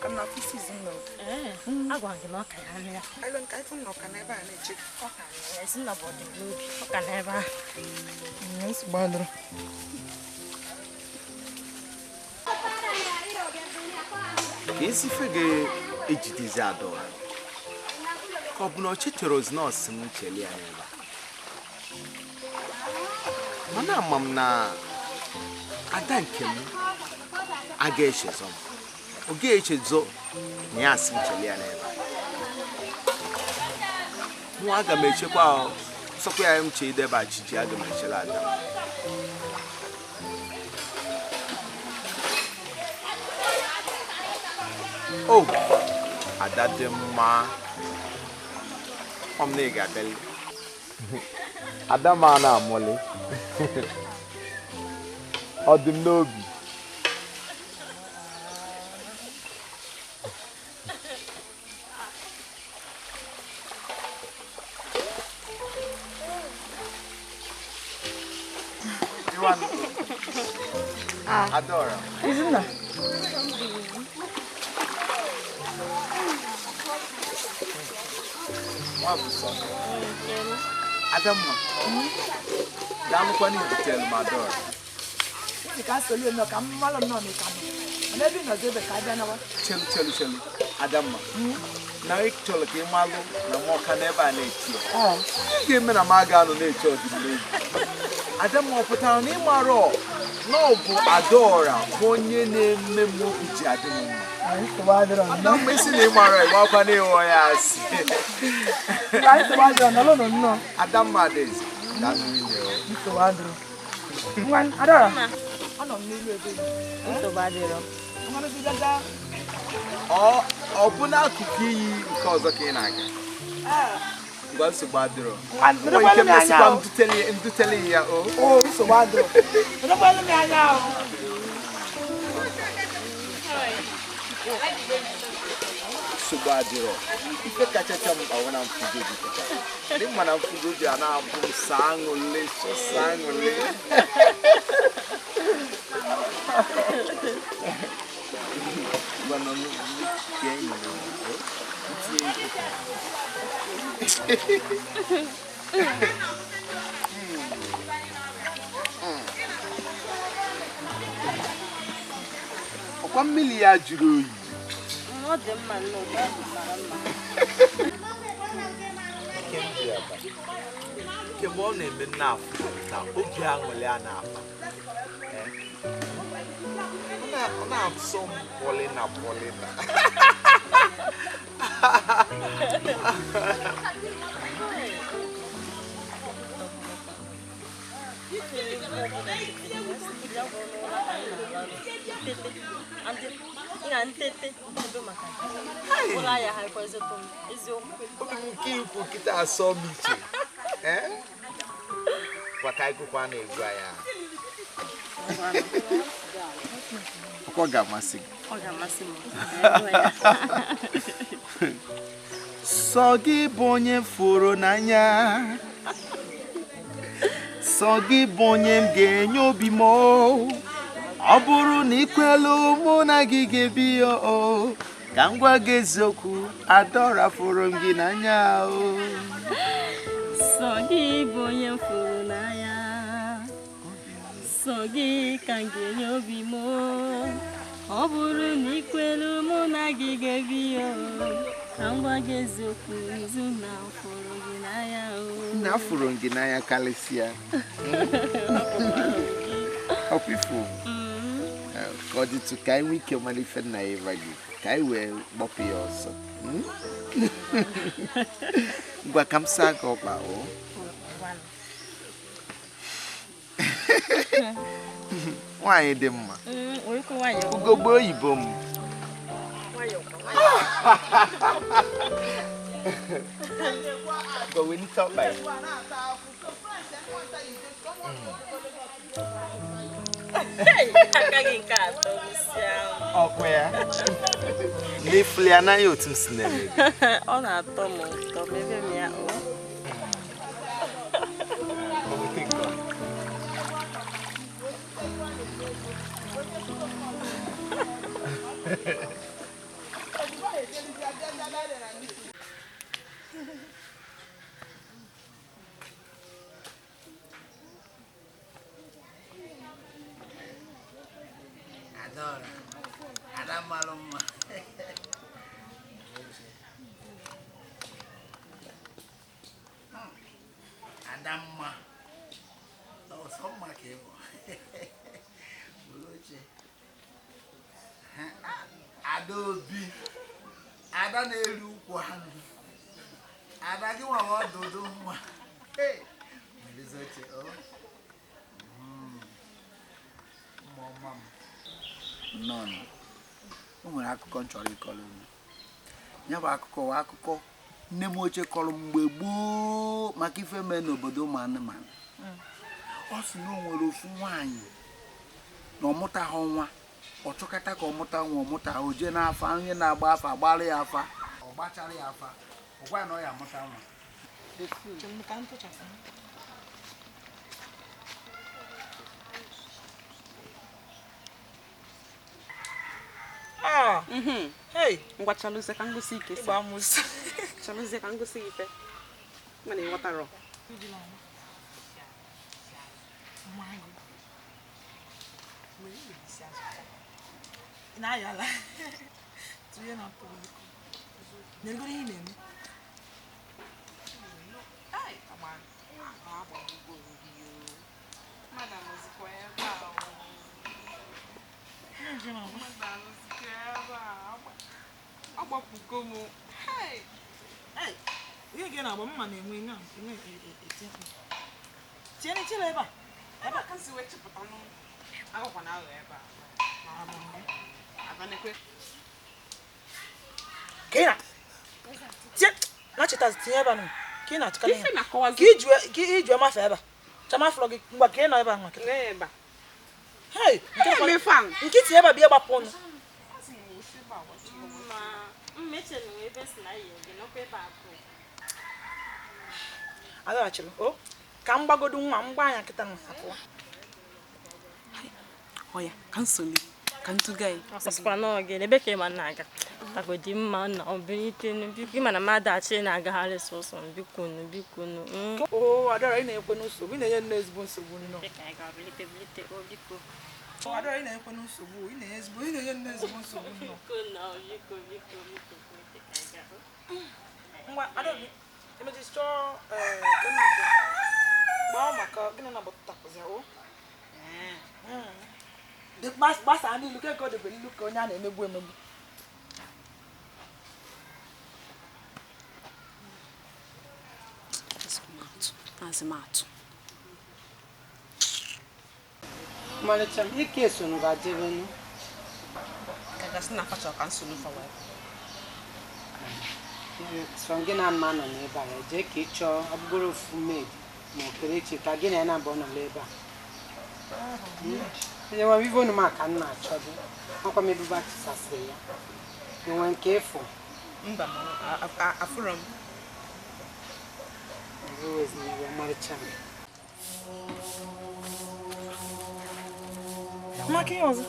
Ka m na-afụ isi Izunna. Agwa gị na ọ ka ya anụ ya. Elu nke ifu na ọka n'ebe a na-eche. Ọ ka na ya. Izunna bụ ọdịm n'obi. Ọ ka n'ebe a. Nsogbu adịrọ. Ka esi ife ga-ejidezi Adaọra ka ọ bụ na ọ chetara ozi nọọsụ m cheli ya n'ebe a. Mana ama m na ada nke m aga echezọ m. Ọ ga-echezọ na ya asị m cheli ya n'ebe a. Mụ aga m echekwa sọkwa ya m chee idebe achịcha aga m echere ada. Oh, ada dị mma. Ọ m na ị ga-abịali. Ada m a na-amụli. Ọ dị m n'obi. Adaọra. Izunna. Nwa bụ sọ. Adamma. Daalụkwa na ibutere m Adaọra. Ị ka solu nnọọ ka m malụ nnọọ na ị ka nọ. Mana ebe ị nọzi ebe ka a bịa nawa. Chelu chelu chelu. Adamma. Na ị chọrọ ka ị malụ na m ọka n'ebe a na-echi ya. Ị ga-eme na m aga anọ na-eche ọdịnihu. Adamma ọ pụtara na ị mara na ọ bụ Adaọra bụ onye na-eme m obi ji adị m mma. Nsogbu adịrọ nnọọ. Adamma isi na ị mara ịgbakwa na ịghọ ya asị. Nsogbu adịrọ nọrọ nọ nnọọ. Adamma Adaeze. Daalụ rinne o. Nsogbu adịrọ. Ngwa Adaọra. Anọ m n'elu ebe. Nsogbu adịrọ. Mmanụ gị gaga. Ọ bụ n'akụkụ iyi nke ọzọ ka ị na-aga. Ngwa nsogbu adịrọ. Nọrọkwalụ Nwere ike m anya mesikwa o. ndutele ya o. O nsogbu adịrọ. Nọrọkwalụ m anya o. Nsogbu adịrọ. Ife kachacha mkpa bụ na mfugo gị pụtara. Dị mma na mfugo gị a na-abụ sọ aṅụle sọsọ aṅụle. Ngwa nọ n'ike enyi m, o. Ntinye ego. Ọkwa mmiri ya jụrụ oyi. Ọ dị mma nnọọ, ọ dị mara mma. Kemgbe ọ na-eme nna afọ na obi aṅụrị a na-akpa. Ọ na-asọ m pọlịna pọlịna. Obi m nke ikwu kịta asọ m iche. Gwa ka anyị gụkwa na-egwu anyị ahụ. Ọ ga-amasị gị. Ọ ga-amasị m. Sọ gị bụ onye fụrụ n'anya. Sọ gị bụ onye m ga-enye obi m. Ọ bụrụ na ị kwelu mụ na gị ga-ebi o. Ka m gwa gị eziokwu, Adaọra fụrụ m gị n'anya o. Sọ gị bụ onye m fụrụ n'anya. Sọ gị ka m ga-enye obi m. Ọ bụrụ na ị kwelu mụ na gị ga-ebi o. Ka m gwa gị eziokwu, Izunna fụrụ gị n'anya o. Nna fụrụ m gị n'anya karịsịa. Ọkwa ifo. Ka ọ dịtụ ka anyị nwee ike mara ife nna ya ịgwa gị ka anyị wee gbapụ ya ọsọ. Ngwa ka m saa gị ọkpa o. Nwaanyị dị mma. Ugogbe oyibo m. Ngwa welite ọkpa ya. Aka gị nke atọ isi ahụ. Ọkwa ya. N'ifuli anaghị otu m si na-eme gị. Ọ na-atọ m ụtọ, mebe m ya o. Adora, Ada malụ mma. Adamma, ọsọ mma ka ị bụ. Oche. Adaobi, Ada na-eri ukwu anụ. Ada gị nwa ọdụdụ nwa. Oche, o. Mma ọma m. Nnọọ, o nwere akụkọ m chọrọ ịkọrọ unu. Ya bụ akụkọ wa akụkọ nne m ochie kọrọ mgbe gboo maka ife mee n'obodo ụmụ anụmanụ. Ọ sị na o nwere ofu nwaanyị na ọ mụtaghị nwa, ọ chọkata ka ọ mụta nwa, ọ mụta o jee n'afa, onye na-agba afa agbara ya afa, ọ gbachara ya afa, ọ gwa na ọ ya amụta nwa. Hey, ngwa chalụzie ka ngosi ike si. Chalụzie ka ngosi ife. Mana ịghọtara. Nkịtị ebe a bịa gbapụ ọnụ. Adaghachila o ka m gbagodo nwa m gba anya nkịta nwa apụọ. Oya, ka nsoli ka ntuga ya. Ọsọsọkwa n'oge ebe ka ịma na-aga. Agodi mma na obilite biko ịma na mmadụ achị na-agagharị sọsọ biko nu biko nu. O Adara ị na-ekwe nsogbu, ị na-enye nne ezigbo nsogbu nnọọ. Ka anyị ga-abilite bilite o biko. O Adara ị na-ekwe nsogbu, ị na-enye ezigbo ị na-enye nne ezigbo nsogbu nnọọ. Biko na biko biko biko bilite ka anyị ga. Ngwa Adaobi, emechi chọọ ee gbaa maka gịnị na bọtapụzi o. Gbasaa n'ilu ka ọ debere ilu ka onye a na-emegbu emegbu. Azụmatụ. Ọmalịcha m, ike so nụ ga-ajebenu. Ka na afachọ ka nsogbu fawa. Sọ gị na mma nọ n'ebe a, jee ka ị chọọ ọbụgoro ofu maid ma Okerechi ka gị na ya na-abụ nọ n'ebe a. Onye nwe ive unu m ka m na-achọ gị, akwa m ebuba tụsasịrị ya. Enwe nke ịfụ? Mba, afụrọ m. Ọmalịcha m. Maka ihe ọzọ?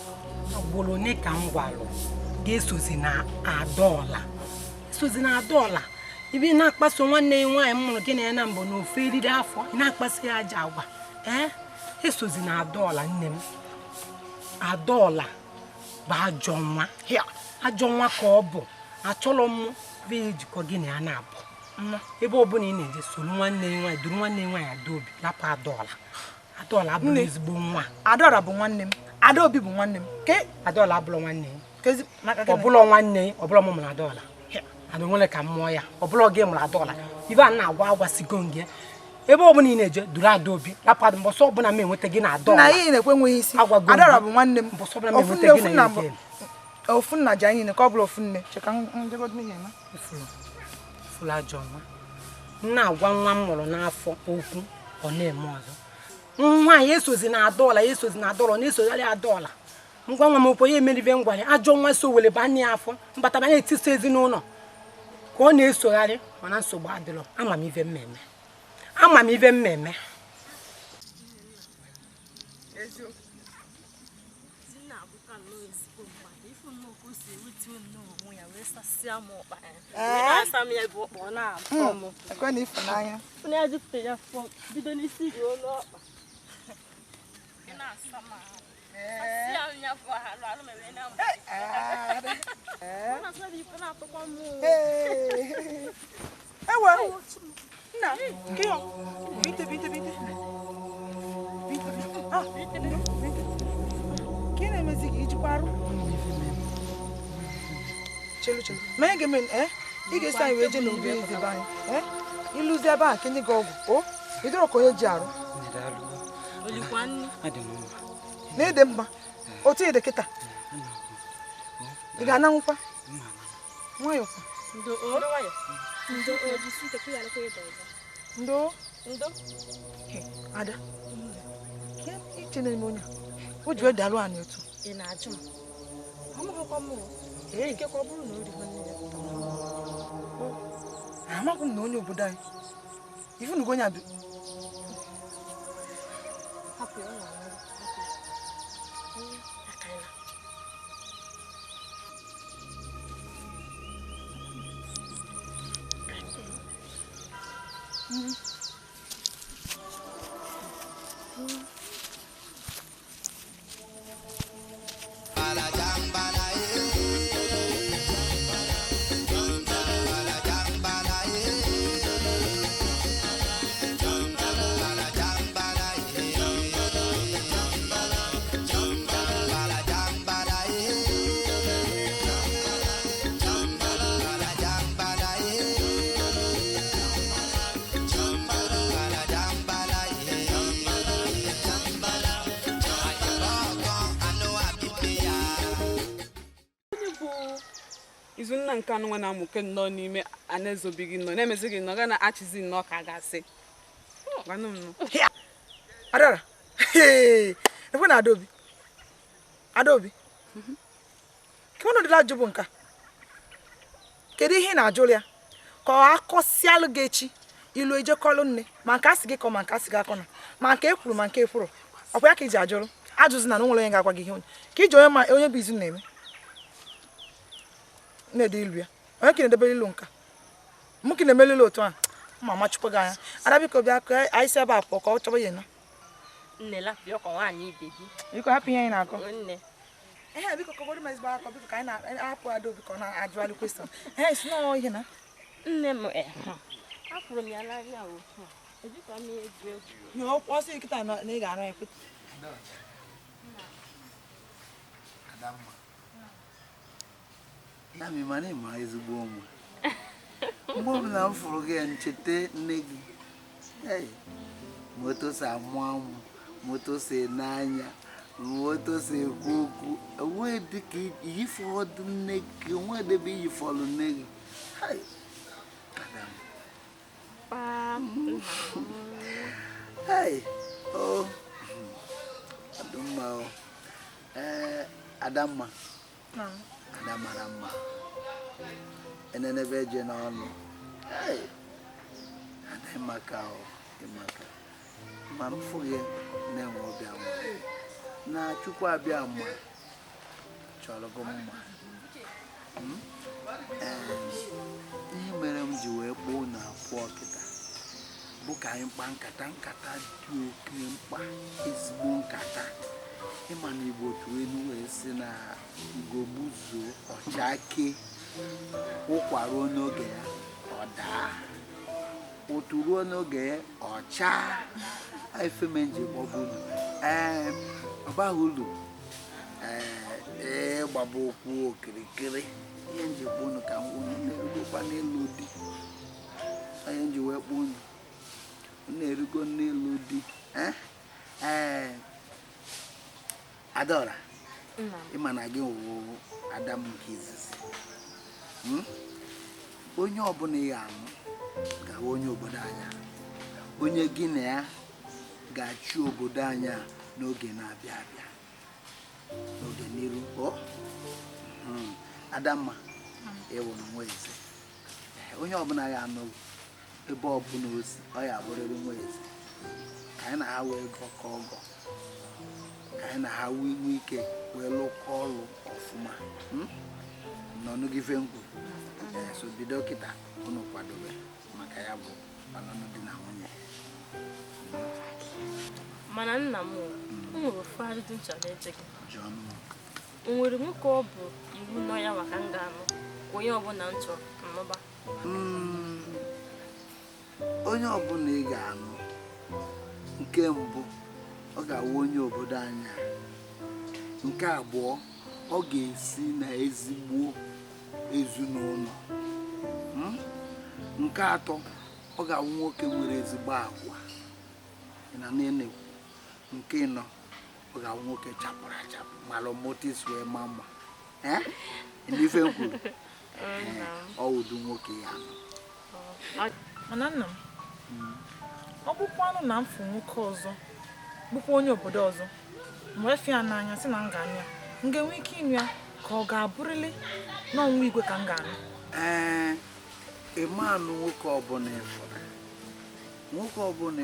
Ugboro one ka m gwalụ ga-esozi na Adaọla. Esozi na Adaọla. Ibe ị na-akpaso nwanne ya nwaanyị m mụrụ gị na ya na mbụ n'ofe eriri afọ, ị na-akpaso ya aja agwa. Ee, esozi na Adaọla nne m. Adaọla bụ ajọ nwa. Ajọ nwa ka ọ bụ. Achọrọ m be ejikọ gị na ya na-abụ. Ebe ọbụla ị na-eje soro nwanne ya nwaanyị, duru nwanne ya nwaanyị Adaobi, lapụ Adaọla. Adaọla abụrụ ezigbo nwa. Adaọla bụ nwanne m. Adaobi bụ nwanne m. Adaọla abụrụ nwanne ya. Ọ bụrụ nwanne ya, ọ bụrụ m mụrụ Adaọla. Ada nwere ka m mụọ ya. Ọ bụrụ gị mụrụ Adaọla. Ibe a na-agwa agwasịgo m gị. Ebe ọbụla ị na-eje duru Adaobi, lapụ Ada mbọsọ ọbụla m enweta gị na Adaọla. Na ihe na-ekwe enweghị isi. Adaọla bụ nwanne m. Mbọsọ ọbụla m enweta gị na ya. Ofu nna ji anyị niile ka ọ bụrụ ofu nne. Cheka njegodo ihe na. Fụlụ ajọ nwa. M na-agwa nwa m mụrụ n'afọ okwu, ọ na-eme ọzọ. Nwaanyị esozi na Adaọla, esozi na Adaọla, na-esogharị Adaọla. Ngwa nwa m okwu ya emeribe ngwa ya, ajọ nwa so were banye afọ, mbataba na-etisa ezinụlọ ka ọ na-esogharị, mana nsogbu adịrọ. Ama m ive mmemme. Ama m ive mmemme. o si ewetuo nnọọ onwe ya wee sasịa m ọkpa ya. Wee na-asa m ya bụ ọkpa ọ na-atọ m. Ekwe na ịfụnanya. Ịfụnanya jupụtara ya afọ bido n'isi ruo n'ọkpa. Ị na-asa m ahụ. Sasịa m ya bụ arụ arụ m ewee na-amụ. Ọ na-asa m ife na-atọkwa m. Ewe. Nna, ke yo. Bite bite bite. Bite bite. Ah, bite bite. Ke na-emezi gị ijikwa arụ? Chelu chelu. Ma ị ga-eme ị ga-esi anyị wee jee n'obi eze be anyị. Ịlụzi ebe a kenye gị ọgwụ. O, ị dịrọ ka onye ji arụ. Na ịdị mma. Otu ị dị kịta. Ị ga-ananwụkwa? Nwayọọ kwa. Ndo o. Ndo o jisi ike ka ya alụkwa ịda ọzọ. Ndo. Ndo. Ada. Ke iche na-eme onye a? O ji wee dalụ anyị otu. Ị na-ajụ m? Amaghịkwa m o. Ee, ikekwe ọ bụrụ na o rigo nne ya pụtara. Amaghị m na onye obodo anyị. Ifunugo onye a bi. Hapụ ya, ọ na-anwụ. Hapụ ya. Aka ya. Izunna nke anụ nwa na-amụke nnọọ n'ime anaezobi gị nnọọ na-emezi gị nnọọ ga na-achịzi nnọọ ka a ga-asị. Gwanụ m nụ. Adara. Ekwe na Adaobi. Adaobi. Ka ọ nọdụla ajụ bụ nka. Kedu ihe ị na-ajụrụ ya? Ka ọ akọsịalụ gị echi ilu ejekọlụ nne ma nke asị gị kọ ma nke asị gị akọ na ma nke ekwuru ma nke ekwuru. Ọkwa ya ka iji ajụrụ. Ajụzi na nwere onye ga-agwa gị ihe onye. Ka iji onye ma onye bụ izu na-eme. Na-ede ilu ya. Onye ka na-edebe ilu nka. Mụ ka na-emeli ilu otu a. Ma amachukwu gị anya. Ada biko bịa ka anyị si ebe a pụọ ka ọ chọba ya na. Nne lapịa ọkwa nwaanyị ibe gị. Biko hapụ ihe anyị na-akọ. Nne. Ehe biko kọgoro m ezigbo akọ biko ka anyị na-ahapụ Adaobi ka ọ na-ajụgharị kwesịrị. Ehe si nọọ ihe na. Nne m afụrụ m ya n'anya o. Ejikwa m egwu egwu. Nye ọ sị kịta na ị ga-arụ ya kweta. Adamma. Na mi ma na ịma ezigbo ụmụ. Mgbe ọbụla m fụrụ gị ncheta nne gị. Ei, moto si amụ amụ, moto si ene anya, moto si ekwu okwu. Onwe dị ka iyifọdụ nne gị, onwe debe iyifọlụ nne gị. Hai, Adamma. Hai, o, Adamma o. Adamma. Ada mara mma. Enenebe eje n'ọnụ. Hey, ada ịmaka o, ịmaka. Ma m fụ gị na-enwe obi aṅụrị. Na Chukwu abịa mma chọrọ gị mma. Ihe mere m ji wee kpọọ unu apụọ kịta bụ ka anyị kpaa nkata nkata dị oke mkpa, ezigbo nkata. Ịma na Igbo tụrụ elu wee sị na ugogbuzuo ọchake ụkwa ruo n'oge ya ọ daa, ụtụ ruo n'oge ya ọ chaa. Efeme nji gbọbụ unu. Ee, ọ baghị uru ee ịgbaba okwu okirikiri. Ihe nji kpọọ unu ka unu na-erugokwa n'elu di. Onye nji wee kpọọ unu, unu na-erugo n'elu di. Ee, Adaora, ịma na gị wụ ada m nke izizi. Onye ọbụla ị ga-anụ ga-awụ onye obodo anyị, onye gị na ya ga-achị obodo anyị n'oge na-abịa abịa, n'oge n'iru. Adamma, ịwụ na nwa eze. Onye ọbụla ya anụ ebe ọbụla o si, ọ ya abụrịrị nwa eze. Ka anyị na ha wee gọkọ ọgọ, ka anyị na ha nwee ike wee lụkọ ọrụ ọfụma. Nọnụ gị ife nkwu. So bido kịta unu kwadobe maka ya bụ ọnụnụ di na nwunye. Mana nna m o nwere ofu ajụjụ m chọrọ ịjụ gị. Jụọ m. O nwere nwoke ọ bụ iwu nọ ya maka m ga-anụ ka onye ọbụla m chọrọ nnụba? Onye ọbụla ị ga-anụ nke mbụ ọ ga-awụ onye obodo anyị a. Nke abụọ ọ ga-esi na ezigbo ezinụlọ. Nke atọ ọ ga-awụ nwoke nwere ezigbo agwa. Ị na-ekwu. Nke ịnọ ọ ga-awụ nwoke chapụrụ achapụ mara motis wee ma mma. Ife m kwuru ọ ụdị nwoke ya nọ. Mana nna m, ọ bụkwanụ na m fụ nwoke ọzọ bụkwa onye obodo ọzọ m wee fịa n'anya sị na m ga-anụ ya, m ga-enwe ike ịnụ ya ka ọ ga-abụrịlị n'ọnwa igwe ka m ga-anụ? Ee, ịma anụ nwoke ọbụla ịfụrụ, nwoke ọbụla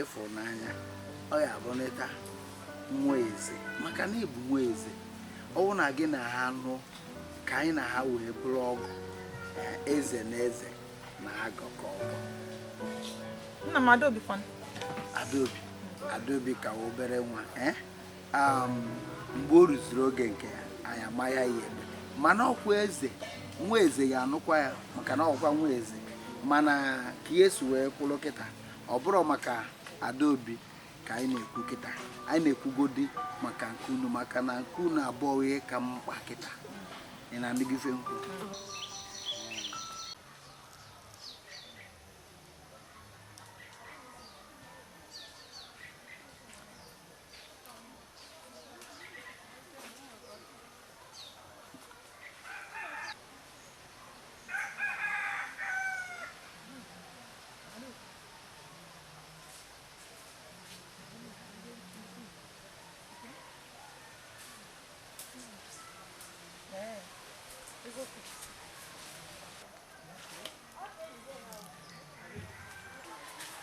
ịfụrụ n'anya ọ ya abụnịta nwa eze, maka na ịbụ nwa eze. Ọ bụ na gị na ha nụ ka anyị na ha wee bụrụ ọgụ, eze na eze na-agọkọ ọgọ. Nna m, Adaobi kwanụ? Adaobi, Adaobi ka obere nwa. Mgbe o ruziri oge nke ya anyị ama ya ya ekpe, mana ọkwa eze nwa eze ga-anụkwa ya maka na ọkwa nwa eze. Mana ka ihe si wee kwụrụ kịta ọ bụrụ maka Adaobi ka anyị na-ekwu kịta, anyị na-ekwugodi maka nke unu, maka na nke unu abụọ ihe ka mkpa kịta. Ị na-anụ gị ife nkwu?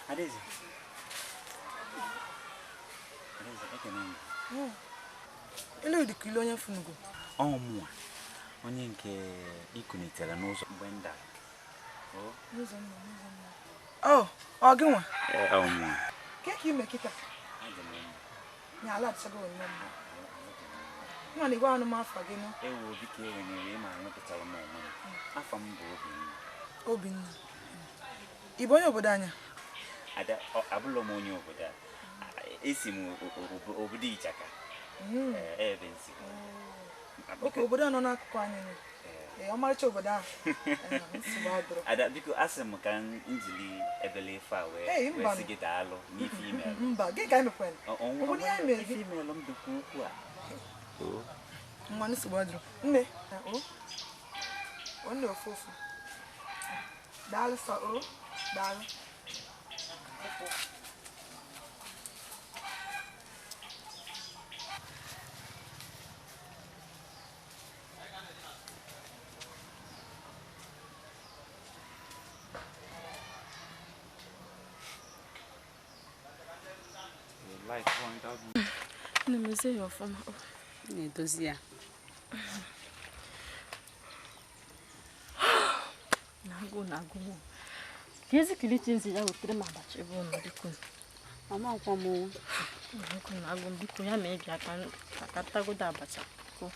Adaeze. Adaeze, ekene m. Ele ụdị ka ilu onye funugo? Ọ mụnwa, onye nke ikunitere n'ụzọ mgbe m dara. N'ụzọ mma, n'ụzọ mma. Ọ gị nwa? Ee, ọ mụnwa. Ke ka ime kịta? Adị m mma. Nya ala adịchago nnọọ mma. Nwa na igwe anụ m afa gị nụ. Ewu obi ka ewe na-ewe ma anụpụtara m onwe m. Afa m bụ Obinna. Obinna. Ị bụ onye obodo anyị? Ada, abụlọ m onye obodo a. Esi m obodo Ichaka. Ebe nsi. Oke obodo a nọ n'akụkụ anyị nọ. Ee, ọmarịcha obodo ahụ. Ada, biko asị m ka m jiri ebele ife a wee sị gị daalụ n'ife email. Mba, gị ka anyị mekwere? Obodo ya mere gị? Ife email m dịkwa ukwuu a. Nwa nsogbu adịrọ. Nne, o nne ofu ofu. Daalụ sọ o, daalụ. Nne m eze ya ọfụma. Na-edozi ya. Na-agụ na-agụ m. Ka ezi Kelechi nzi ya wetere m abacha ebe ọ nọ biko. Mama nkwa m. Agụ na-agụ m biko ya ma ị bịa ka tagodo abacha. Ko.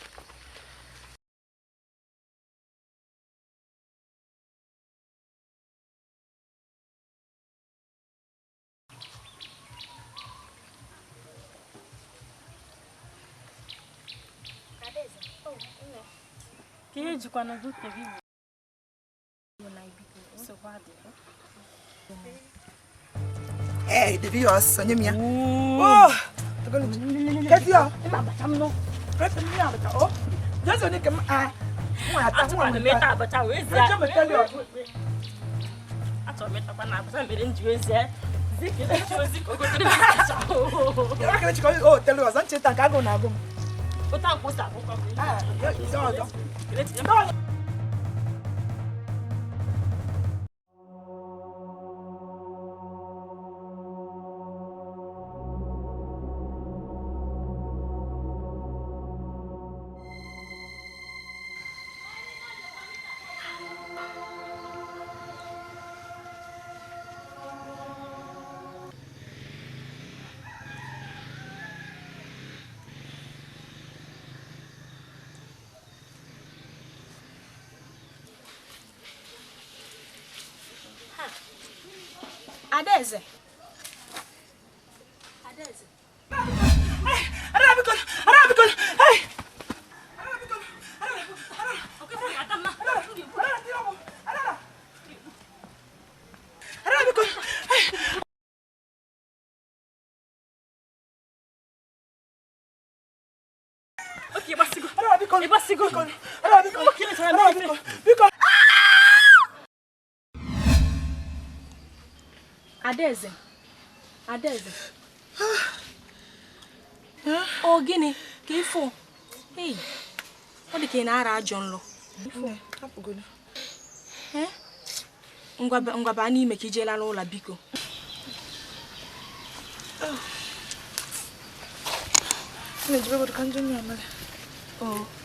Ka ihe jikwa na gote gị nsogbu adịghị. Ee, debe ya ọsọ, nye m ya. Oh, kezi ya. Abacha m nọ. Kezi m ya abacha. Oh, jesu onye ka m a. Nwa ata nwa Achọrọ m ịta abacha wee zaa. Achọrọ m ịta Achọrọ m ịtakwa na abacha mere m ji wee zaa. Zi Kelechi ozi ka o gotere m abacha. Ya Kelechi ka o telu ọzọ ncheta nke agụụ na-agụ m. Ụta nkwụsa akwụkwọ m. Ah, ọzọ. Kelechi, Adaeze. Adaeze. Adaeze. Adaeze. Ọ gịnị ka ifo? Hey, ọ dị ka ị na-ara ajọ nlọ. Ngwa baa n'ime ka ije lara ụlọ biko.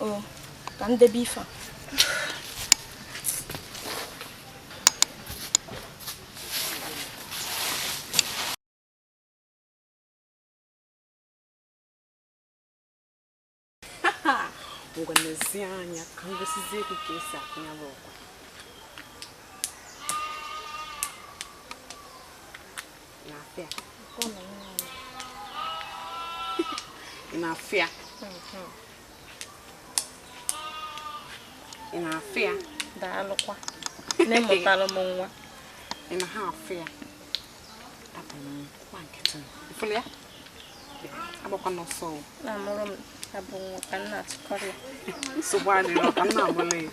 Oh, ka m debe ife a. Ngwa n'ezie anya ka m gosizie gị ka esi akwụnya bụ ọkwa. Na-afịa. Ị na-afịa. Ị na-afịa. Daalụkwa. Na-emụtara m nwa. Ị na ha afịa. Dapụ m kwa nkịtị. Ịfụlụ ya? Agbakwa n'ọsọ. Na-amụrụ m. Abụ ka m na-atụkọrọ ya. Nsogbu adịrọ ka m na-amụla ya.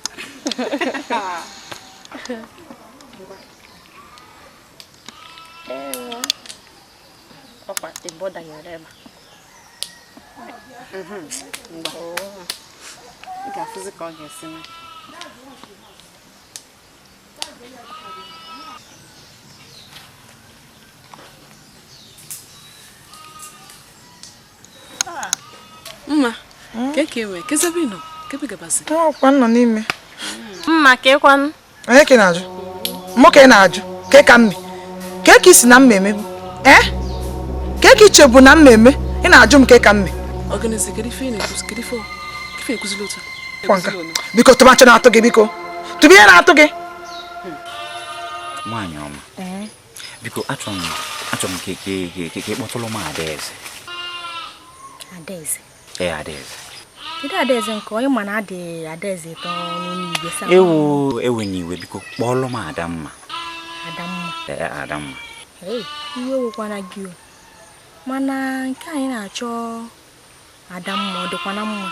Ewo. Ọkwa ịbọ danyere ebe a. Ngwa. Ị ga-afụzi ka ọ ga-esi mee. Mma, ka ewe, kezebe nọ, kebe gabasị. Ọkwa nọ n'ime. Mma, ka ịkwanụ. Onye ka ị na-ajụ? Mụ ka ị na-ajụ? Ka ka mme? Ka ka isi na mma emegbu? Eh? Ka ka ichebu na mma eme? Ị na-ajụ m ka ka mme? Ọganizi, kedu ife ị na-ekwuzi? Kedu ife ekwuzila otu a? Nka. Biko tụba nchọ na-atụ gị biko. Tụba ihe na-atụ gị. Nwaanyị ọma. Biko achọrọ m ka ị kpọtụrụ m Adaeze. Adaeze. Ee, Adaeze. Kedu Adaeze nke onye ma na adị Adaeze tọ n'igwe sa? Ewo, ewe n'iwe biko kpọọlụ m Adamma. Adamma. Ee, Adamma. Ee, iwe wekwana gị o. Mana nke anyị na-achọ Adamma ọ dịkwa na mma?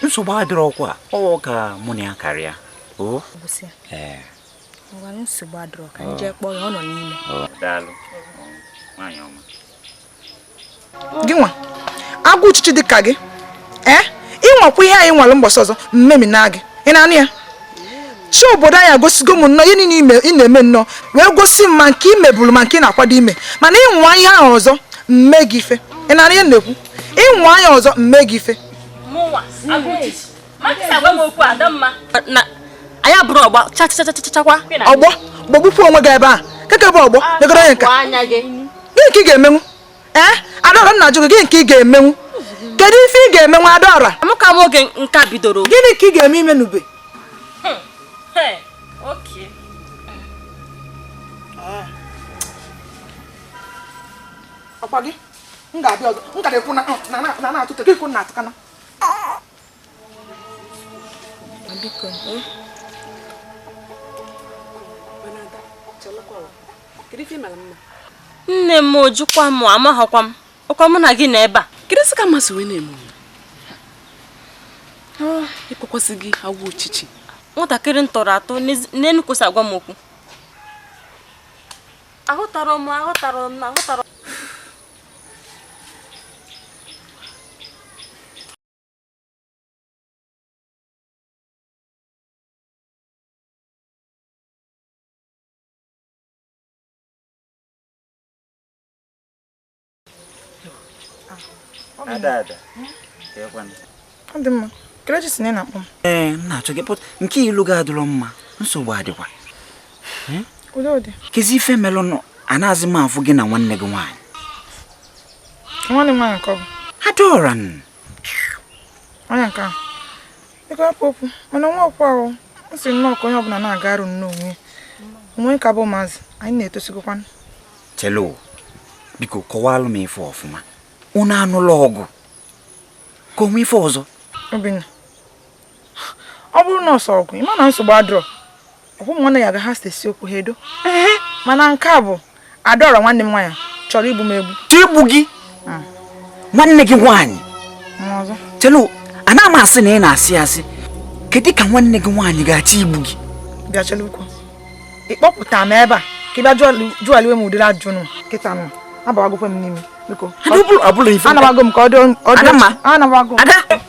Nsogbu adịrọ ọkwa. Ọ ka mụ na ya karịa. O? Gwụsị. Ee. Ngwa nsogbu adịrọ ka nje kpọọ ya ọ nọ n'ime. Daalụ. Nwaanyị ọma. Gị nwa, agụ uchichi dị ka gị. Ee? Ịnwakwa ihe anyị nwere mbọsị ọzọ mmemi na gị. Ị na-anụ ya? Chi obodo anyị agosigo m nnọọ ihe niile ị na-eme nnọọ wee gosi m ma nke ị meburu ma nke ị na-akwado ime mana ịnwa ihe ahụ ọzọ mme gị ife. Ị na-anụ ihe m na-ekwu? Ịnwa ya ọzọ mme gị ife. Ọgbọ gbagbupụ onwe gị ebe a. Keke bụ ọgbọ negoro onye nka. Gịnị ka ị ga-emenwu? Ee? Adaọra m na-ajụ gị gịnị ka ị ga-emenwu? Kedu ife ị ga-emenwu Adaọra? Amụka m oge nka bidoro. Gịnị ka ị ga-eme ime n'ube? Ọkwa gị? M ga-abịa ọzọ. M ka na-ekwu na na-atụta gị kwụ na-atụkana. Biko. Nne m ojukwa m amaghọkwa m. Ọkwa mụ na gị nọ ebe a. Kedu isi ka mmasị wee na-eme? Ịkpọkwasị gị agwọ uchichi. Nwatakịrị m tọrọ atọ n'enu kwụsị agwa m okwu. Ahụtara m. Ada. Ọ dị mma. Kelechi si na ị na-akpọ m. Ee, m na-achọ gị pụta nke ilu gị adịrọ mma. Nsogbu adịkwa. Udo dị. Kezi ife melụnụ anaghịzi m afụ gị na nwanne gị nwaanyị. Nwanne m nwaanyị nke ọ bụ? Adaọra n. Onye nke ahụ. Biko hapụ okwu mana nwa ọkwa ahụ m sị nnọọ ka onye ọbụla na-aga arụ nnọọ onwe ya. Onwe ka bụ ụmụazị anyị na-etosigokwanụ. Chelo, biko kọwalụ m ife ọfụma. Unu anụla ọgụ ka onwe ife ọzọ. Obinna, ọ bụrụ na ọsọ ọgụ, ịma na nsogbu adịrọ. Ọkwụ m nwanne ya ga ha si esi okwu ha edo. Mana nke a bụ Adaọra nwanne m nwaanyị chọrọ igbu m egbu. Igbu gị? Nwanne gị nwaanyị? Chelo, ana m asị na ị na-asị asị. Kedu ka nwanne gị nwaanyị ga-achọ igbu gị? Bịa chelo ukwu. Ị kpọpụta m ebe a ka ị bịa jụọ m ụdịrị ajụjụ nụ kịta nụ. Abawagokwa m n'ime biko. Anabago m ka ọ dị. Anabago m. Ada.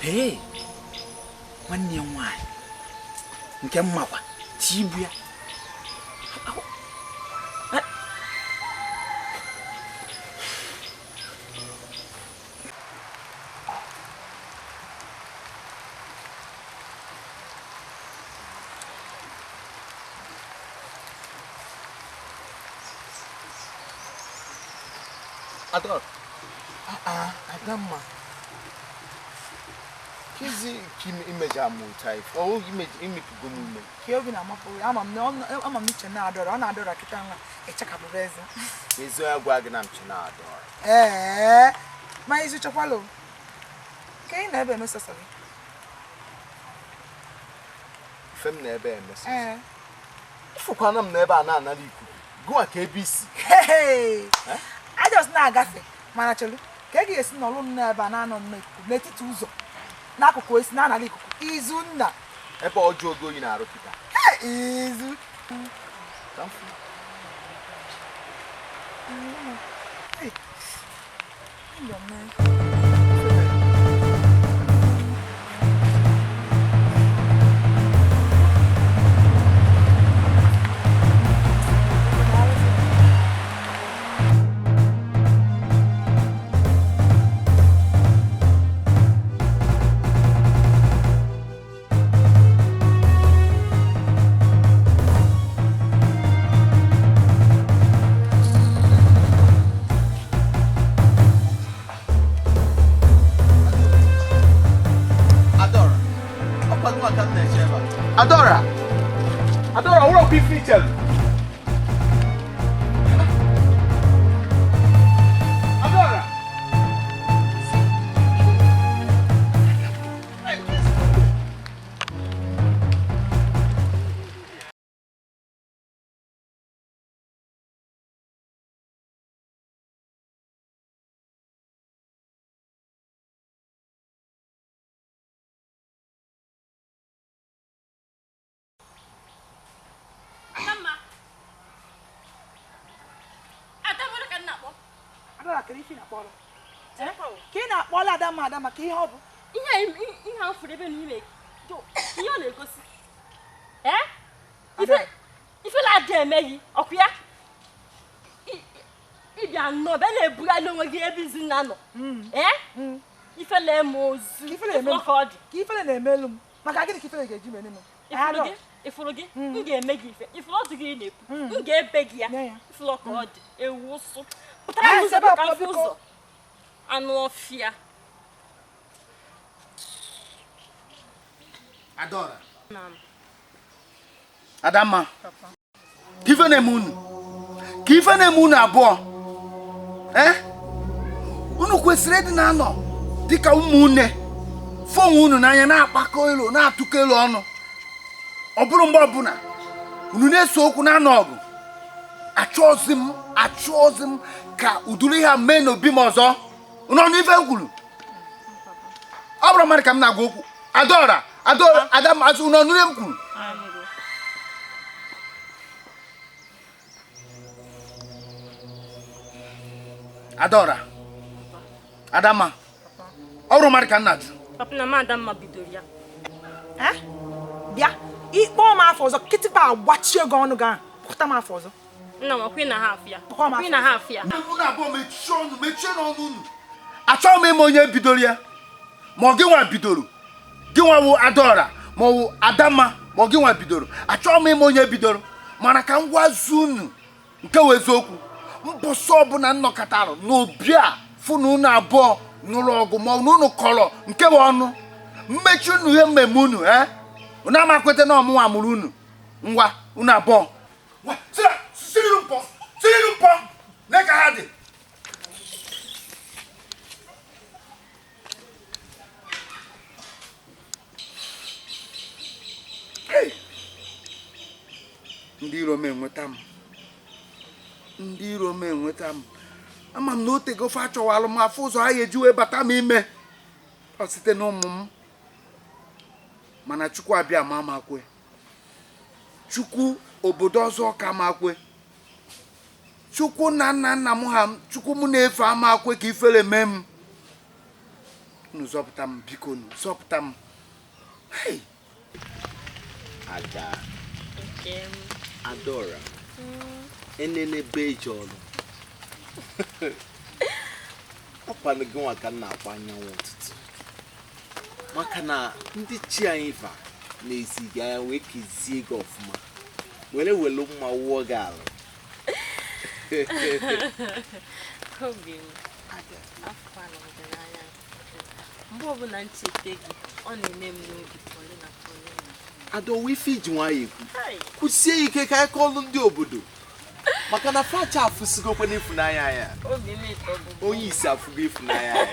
Hey, nwanne ya nwaanyị nke mmakwa chi ibu ya. Adora. Adamma. Kizi kim imeja mu type. Oh, image go mu. Ki obi na mapo. Ama m niche na Adora. Ọ na Adora kita nwa. Echeka bụ eze. Ezo ya gwa gị na m chi na Adora. Eh, ma izu chakwalo. Ke ị na ebe eme sọsọ gị? Fem na ebe eme sọsọ. Eh. Ifụkwana m na ebe a na-anara ikuku. Gụwa ka ebe isi. Hey. I just na-agafe mana chelu ka e ga-esi n'ọlụ m n'ebe a na-anọ nnọọ ikuku n'etiti ụzọ n'akụkụ esi na-anara ikuku izu nna ebe ọjọọ ogo oyi na-arụ kịta. Izu Adora! Adora, what up if you tell? Adora! Ka ị na-akpọla Adamma Adamma ka ihe ọ bụ ihe a fụrụ ebe n'ime ihe ọ na-egosi. Ife na-adị emeghị ọkụ ya ịbịa nnọọ bịa na-ebugharị onwe gị ebe izu na nọ. Ife na-eme ozu ka ọ dị. Ka ifele na-emelu m maka gịnị ka ifele ga-eji mere m? Ifuru gị m ga-eme gị ife ifuru ọdụ gị na-ekwu m ga-ebe gị ya ifuru ka ọ dị ewu ụsụ pụtara n'ụzọ ka mfe ụzọ anụ ọfịa. Adora. Adamma. Ka ife na-eme unu? Ka ife na-eme unu abụọ? Eh? Unu kwesịrị ịdị na-anọ dịka ụmụnne fụ onwe unu n'anya na-akpakọ elu na-atụkọ elu ọnụ. Ọ bụrụ mgbe ọbụla unu na-eso okwu na-anọ ọgụ. Achọọzi m ka ụdịrị ihe a mee n'obi m ọzọ. Unu ọnụ ife m kwuru? Ọ bụrụ mmadụ ka m na-agwa okwu. Adora, Adora, Adamma, asị unu ọnụ ihe m kwuru? Adora, Adamma, ọ bụrụ mmadụ ka m na-ajụ. Papa na m Adamma bidoro ya. Bịa, ịkpọọ m afọ ọzọ, kịtịkpa agbachie gị ọnụ gị ahụ, kpọta m afọ ọzọ. Nna m ọkwa na ha afịa. Ọkwa na ha afịa. Unu abụọ mechie ọnụ, mechie n'ọnụ unu. Achọghị m ịma onye bidoro ya. Ma ọ gị nwa bidoro. Gị nwa wụ Adaọra, ma ọ wụ Adamma, ma ọ gị nwa bidoro. Achọghị m ịma onye bidoro. Mana ka m gwazu unu nke wụ eziokwu. Mbọsị ọbụla nnọkọtara n'obi a fụ na unu abụọ nụrụ ọgụ ma ọ na unu kọrọ nke bụ ọnụ. Mmechi unu ihe mmemme unu, eh? Unu ama kwete na ọmụnwa mụrụ unu. Ngwa, unu abụọ. ha dị. Ndị iro m enweta m. Ndị iro m enweta m. Ama m na o tego fa achọwalụ m afọ ụzọ ha ga-eji wee bata m ime. Ọ site n'ụmụ m. Mana Chukwu abịa ma amakwe. Chukwu obodo ọzọ ka makwe. Chukwu na nna nna m ha Chukwu m na-efe amakwe ka ifere mee m. Unu zọpụta m biko unu zọpụta m. Hey! Ada. Adora. Enene beji ọlụ. Ọkwanụ gị nwa ka m na-akpọ anyanwụ ụtụtụ. Maka na ndị chi anyị va na-esi gị anya wee kezie gị ọfụma. Were welu mma wụọ gị ala. Obi m, afọ gị n'anya. Mgbe ọbụla ncheta gị, ọ na-eme m n'obi Paulina Paulina. Adaowe ife iji nwayọ ekwu. Kwụsie ike ka anyị kọọlụ ndị obodo. Maka na facha afụsigokwa n'ịfụnanya ya. Obi m ịtọgbu. Onye isi afụgo ịfụnanya ya.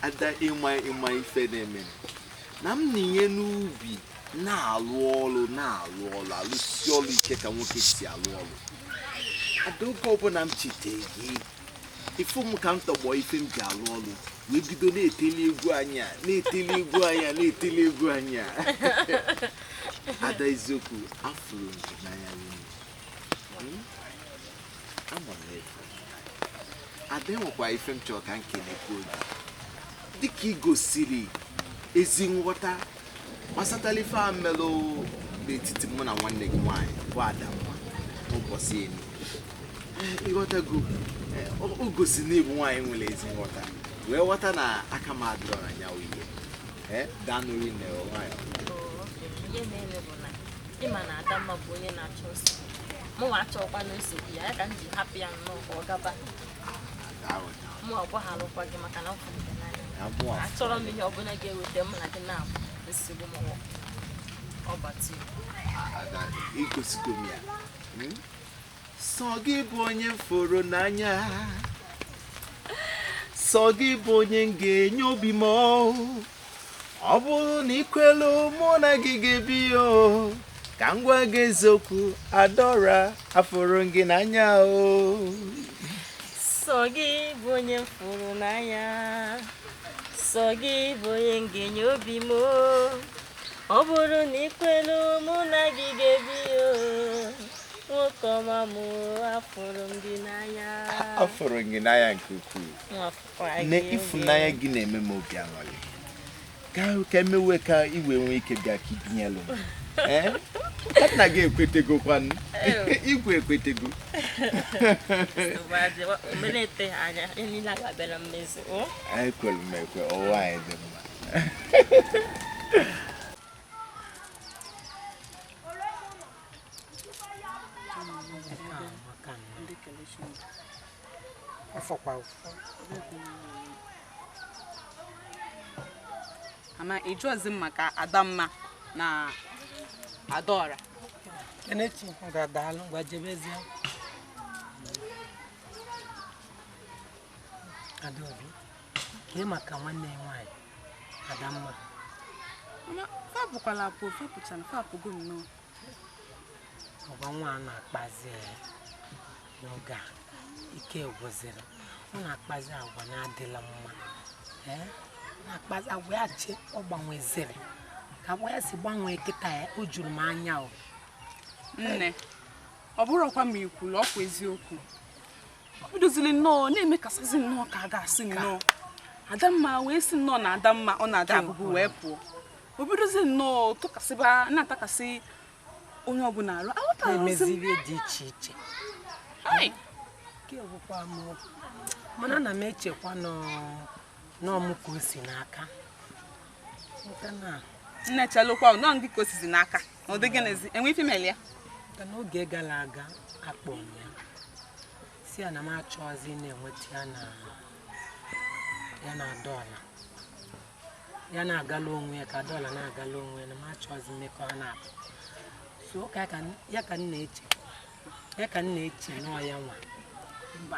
Ada ịma ife na-eme. Na m na-enye n'ubi na-alụ ọrụ alụsi ọrụ ike ka nwoke si alụ ọrụ. Ada oge ọbụla m chete gị, ifu m ka m tọgbọ ife m ji alụ ọrụ wee bido na-eteli egwu anya na-eteli egwu anya. Ada eziokwu afụrụ m gị n'anya rinne. Ama m na-efu. Ada enwekwa ife m chọrọ ka m kelekwuo gị. Dịka ị gosiri ezi nghọta gbasatala ife a melụ n'etiti mụ na nwanne gị nwaanyị bụ Adamma n'ụbọchị elu. Ịghọtago, o gosi na ịbụ nwaanyị nwere ezi nghọta wee ghọta na aka m adịrọ na ya ihe. Danụ rinne nwaanyị. Ihe na-eme bụ na ịma na Adamma bụ onye na-achọ nsogbu. Mụnwa achọkwana nsogbu ya, ya ka m ji hapụ ya nnọọ ka ọ gaba. Mụ agbaghalụkwa gị maka na m fụrụ gị n'anya. Achọrọ m ihe ọbụla ga-eweta m na gị na-abụ nsogbu m ọbati. Igosigo m ya. Sọ gị bụ onye m fụrụ n'anya. Sọ gị bụ onye m ga-enye obi m. Ọ bụrụ na ị kwelu mụ na gị ga-ebi o. Ka m gwa gị eziokwu, Adora, afụrụ m gị n'anya o. Sọ gị bụ onye m fụrụ n'anya. Sọ gị bụ onye m ga-enye obi m. Ọ bụrụ na ị kwelu mụ na gị ga-ebi o. Nwoke ọma m, afụrụ m gị n'anya. Afụrụ m gị n'anya nke ukwuu. Na ịfụnanya gị na-eme m obi aṅụrị. Ka emewe ka iwe nwee ike bịa ka ibinyelụ m. Ka nna gị ekwetegokwanụ. Igwe ekwetego. Ekwelu m ekwe, ụwa anyị dị mma. Ama ịjụọzi m maka Adamma na Adaora. Kenechi ga-adalụ ngwa jebezie. Adaobi, kee maka nwanne ya nwaanyị Adamma. Mama, fa bụkwala apụ, fa pụchara, fa apụgo nnọọ. Ọgwa nwa a na-akpazi n'oge a ike gwụziri. Ọ na-akpazi agwa na-adịla mma. Na-akpazi agwa ya che ọ gbanweziri. Ka agwa ya si gbanwee kịta ya, o juru m anya o. Nne, ọ bụrụkwa ma ikwulu ọkwa eziokwu. Ọ bidozili nnọọ na-emekasịzi nnọọ ka a ga-asị nnọọ. Adamma wee sị nnọọ na Adamma ọ na-ada abụbụ wee pụọ. O bidozi nnọọ tụkasịba na-atakasị onye ọbụla arụ. Na-emezi ihe dị iche iche. Mana ana m echekwa n'ọmụ ka o si n'aka. Nne chalụkwa nọọ gị ka o sizi n'aka. Ọ dị gịnịzi? Enwe ife meli ya? N'oge gara aga akpọ m ya. Si ya na m achọghịzi na-enweta ya na Adaọla. Ya na-agala onwe ya ka Adaọla na-agala onwe ya na m achọghịzi mmekọ ha na-abụ. So ya ka m na-eche. Ya ka m na-eche nọọ ya nwa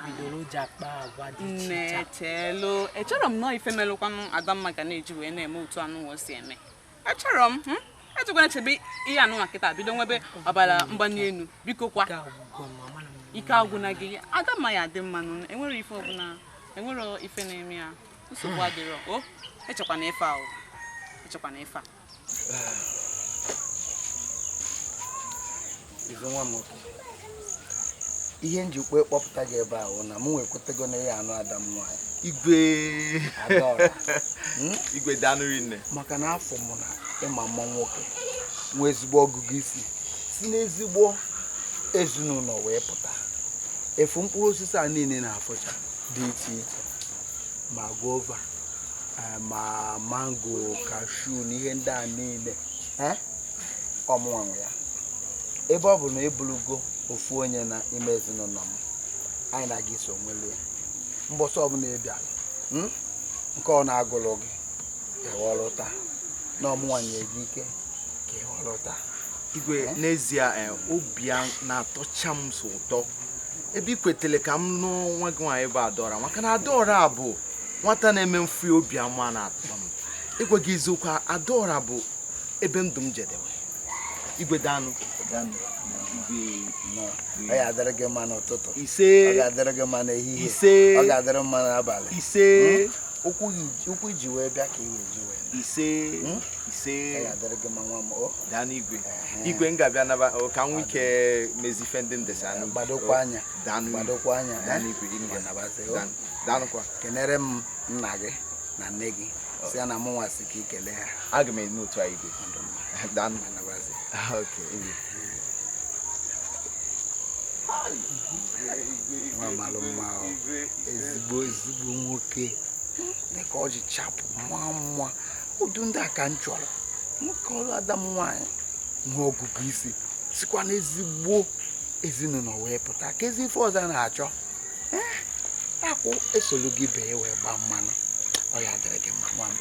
bidoro ji akpa agwa dị iche iche. Nne chelo, echọrọ m nọọ ife melụkwanụ Adamma ga na-eji wee na-eme otu anụ o si eme. Echọrọ m, ejikwana chebe ihe anụnwa kịta bido nwebe ọbara mgbali elu biko kwa. Ike agwụna gị, Adamma ya adị mma nụ, enwere ife ọbụla, enwere ife na-eme ya. Nsogbu adịrọ. O, echekwana ife a o. Echekwana ife a. Izu nwa m nwoke, ihe njikwa ịkpọpụta gị ebe a wụ na mụ nwekwetego na ya anụ ada m nwaanyị. Igwe Adaọra. Igwe danụ rinne. Maka na afọ mụ na ịma mma nwoke nwee ezigbo ọgụgụ isi si n'ezigbo ezinụlọ wee pụta. Efu mkpụrụ osisi a niile na-afụcha dị iche iche, ma gova, ma mango, kashu na ihe ndị a niile, ọmụnwa nwe ya. Ebe ọ bụ na eburugo ofu onye na ime ezinụlọ m, anyị na-aga iso nwere ya. Mbọsị ọbụla ị bịara, nke ọ na-agụlụ gị ịghọrọta na ọmụnwa nye gị ike ka ịghọrọta. Igwe, n'ezie obi a na-atọcha m so ụtọ ebe ị kwetere ka m nụọ nwa gị nwaanyị bụ Adaọra, maka na Adaọra bụ nwata na-eme mfu obi ama na-atọ m. Ịgwa gị eziokwu, Adaọra bụ ebe ndụ m jedewe. Igwe danụ. Ọ ga-adịrị gị mma n'ụtụtụ. Ise. Ọ ga-adịrị gị mma n'ehihie. Ise. Ọ ga-adịrị mma n'abalị. Ise. Ụkwụ iji wee bịa ka ị ga-eji wee. Ise. Ise. Ọ ga-adịrị gị mma nwa m. Daa n'igwe. Igwe m ga-abịa naba ka m nwee ike mezi ife ndị m desa n'ubi. Gbadokwa anya. Gbadokwa anya. Daa n'igwe. Daanụkwa. Kenere m nna gị na nne gị. Si ya na mụ nwa si ka i kelee ha. Aga m eme otu a igwe. Daanụ. Okay. Nwa malụ mma, ezigbo ezigbo nwoke dịka ọ ji chapụ mma mma. Ụdị ndị a ka m chọrọ. Nwoke ọrụ ada m nwaanyị nwee ọgụgụ isi sikwa n'ezigbo ezinụlọ wee pụta. Ka ezi ife ọzọ a na-achọ, akwụ esolu gị bee wee gbaa mmanụ. Ọ ga-adịrị gị mma nwa m,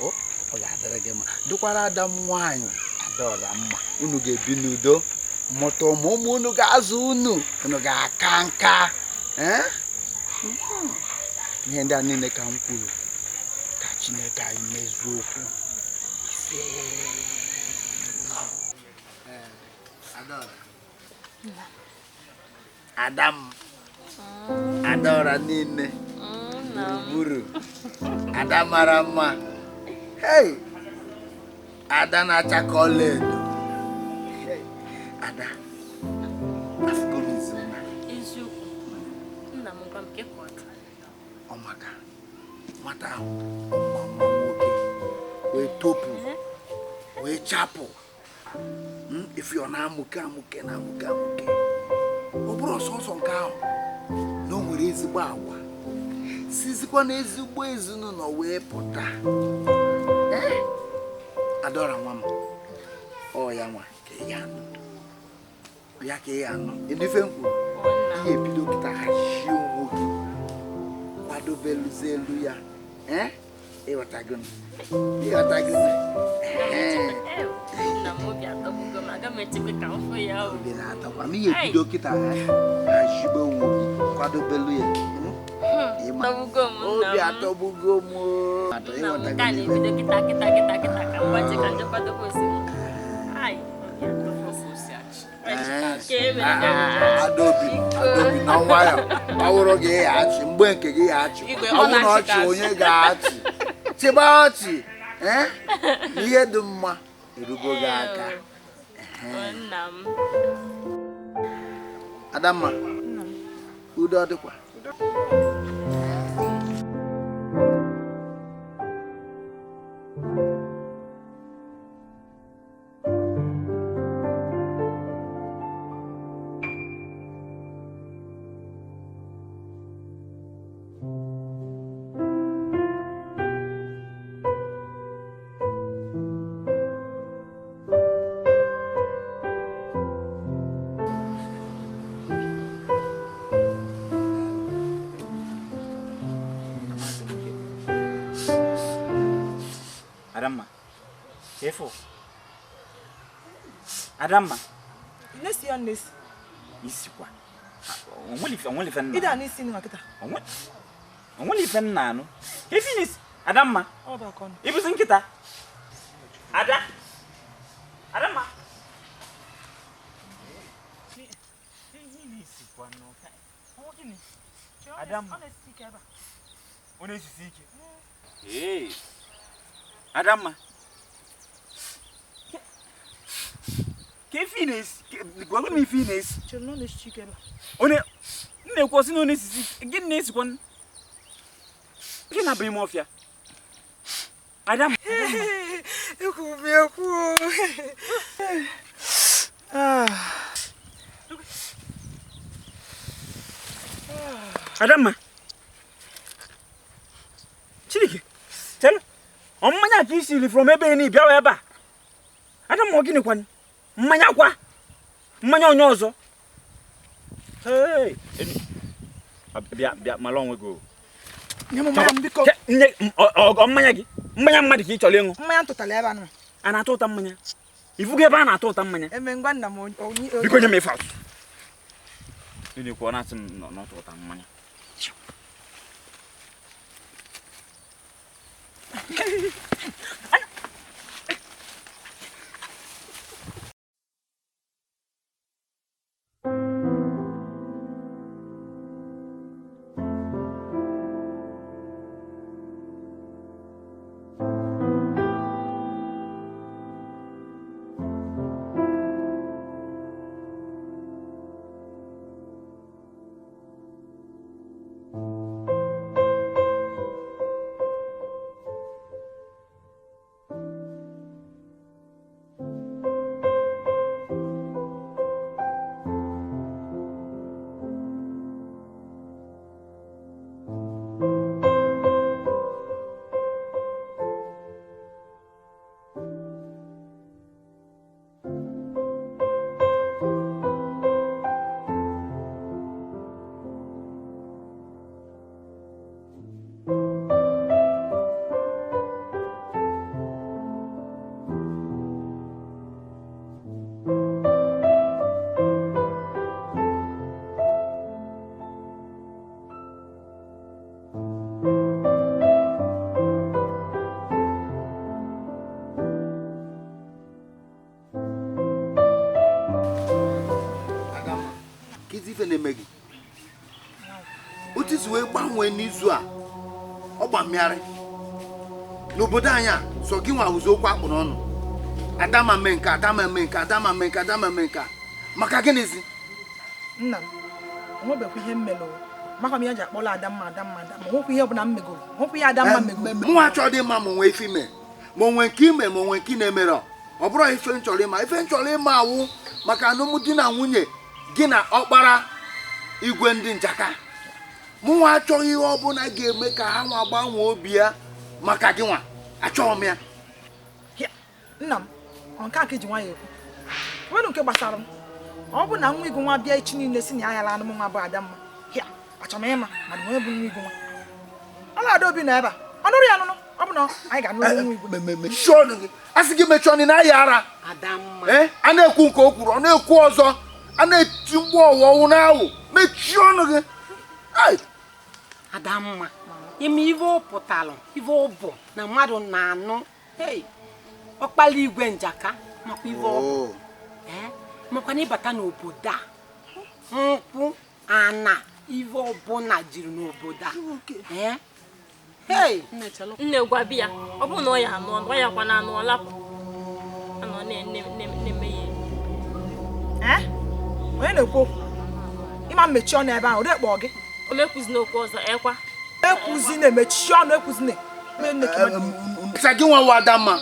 ọ ga-adịrị gị mma. Dịkwara ada m nwaanyị Adaọra mma. Unu ga-ebi n'udo, mụta ụmụ ụmụ unu ga-azụ unu, unu ga-aka nka. Ihe ndị a niile ka m kwuru ka Chineke anyị mezuo okwu. Ise. Adaọra. Ada m. Adaọra niile gburugburu. Ada mara mma. Hey! Ada na-acha ka ọlaedo. Ada, afụgo m izu nna. Eziokwu. Nna m gwa m ka ọ dị. Ọ maka nwata ahụ ọma mma nwoke wee topụ wee chapụ. Ife ọ na-amụke amụke na-amụke amụke. Ọ bụrụ ọsọsọ nke ahụ na o nwere ezigbo agwa, sizikwa n'ezigbo ezinụlọ wee pụta. Adaọra nwa m, ọ ya nwa ka ị ga-anụ. Ya ka ị ga-anụ. Ife m kwuru, ihe ebido kịta hazie onwe gị, kwadobeluzie elu ya. Ịghọtago m. Ịghọtago m. Nna m obi atọgbugo m, aga m echekwa ka m fụ ya o. Obi na-atọkwa m. Ihe ebido kịta hazibe onwe gị, kwadobelu ya. Atọgbugo m nna m. Obi atọgbugo m. Nna m nke a na-ebido kịta kịta kịta kịta ka m gbaje ka ndị kwadobe osimiri. Ai, obi atọgbugo Adaobi, Adaobi na nwayọ. Ọ wụrụ gị ya achị, mgbe nke gị ya achị. Ọ bụrụ na ọchị onye ga-achị. Chịba ọchị, ihe dị mma erugo gị aka. Nna m. Adamma, udo ọ dịkwa? Adamma. Efo. Adamma. Nesi ya nesi. Isikwa. Onwere ife nna. Ide a n'isi nwa kịta. Onwere ife nna anụ. Ife n'isi Adamma. Ọ bụ akọ. Ibuzi nkịta. Ada. Adamma. Adamma. Ọ na-esisi ike. Ee. Adamma. Ka ife na-esi, gwa m ife na-esi. Chere na ọ na-esisi ike ebe a. Onye na-ekwu ọsị na ọ na-esisi ike, gịnị na-esikwa? Gị na-abụ ime ọfịa. Adamma. Ekwu m ekwu. Adamma. Chineke, chere. Ọ mmanya ka i siri from ebe ni bịawa ebe a. Adamma, ọ gịnị kwanụ? Mmanya kwa. Mmanya onye ọzọ. Hey, bịa bịa mara onwe gị o. Nye m mmanya m biko. Nye ọ mmanya gị. Mmanya mmadụ ka ị chọrọ ịṅụ. Mmanya ntụtara ebe a nọ. A na-atọ ụta mmanya. Ifugo ebe a na-atọ ụta mmanya. Eme ngwa nna m onye. Biko nye m ife atụ. Ị na-ekwu ọ na-asị m n'ọtọ ụta mmanya. Gbanwee n'izu a ọ gbamịarị n'obodo anyị a sọ gị nwa wụzi okwu akpụ n'ọnụ. Adamma mee nke, Adamma mee nke, Adamma mee nke, Adamma mee nke, maka gịnịzi? Nna m, onwebekwa ihe m mere o. Maka m ya ji akpọla Adamma Adamma Adamma. Onwekwa ihe ọbụla m megoro. Onwekwa ihe Adamma megoro. Mụnwa chọrọ ịma ma onwe ife ime, ma onwe nke ime, ma onwe nke ị na-emere. Ọ bụrụ ife m chọrọ ịma, ife m chọrọ ịma awụ maka alụmdi na nwunye gị na ọkpara igwe ndị njaka. Mụnwa achọghị ihe ọbụla ga-eme ka ha nwa gbanwee obi ya maka gị nwa. Achọghị m ya. Nna m, ọ nke a ka iji nwayọọ ekwu. Nwere nke gbasara m. Ọ bụ na nwa igwe nwa bịa echi niile si na ya yala anụ m nwa bụ Adamma. Hịa, achọrọ m ịma mana onye bụ nwa igwe nwa. Ọla Adaobi nọ ebe a. Ọ nụrụ ya anụnụ. Ọ bụ na anyị ga-anụ nwa igwe. Mechie ọnụ gị. A sị gị mechie ọnụ na aya ara. Adamma. A na-ekwu nke o kwuru, ọ na-ekwu ọzọ. A na-eti mgbu ọwụ ọwụ na-awụ. Mechie ọnụ gị. Adamma, ime ife ọ pụtalụ, ife ọ bụ na mmadụ na-anụ ọkpala igwe njaka makwa ife ọ bụ makwa na ịbata n'obodo a nkwụ ana ife ọbụla jiri n'obodo a. Nne gwa biya, ọ bụ na ọ ya anụ ọ ya kwa na anụ ọ lapụ. Anọ na-eme ya. Onye na-ekwu okwu? Ịma mmechi ọnụ ebe ahụ, ọ dịkpọ gị. Omekwuzina okwu ọzọ ekwa. Ekwuzina emechi ọnụ ekwuzina. Sị gị nwa wa Adamma.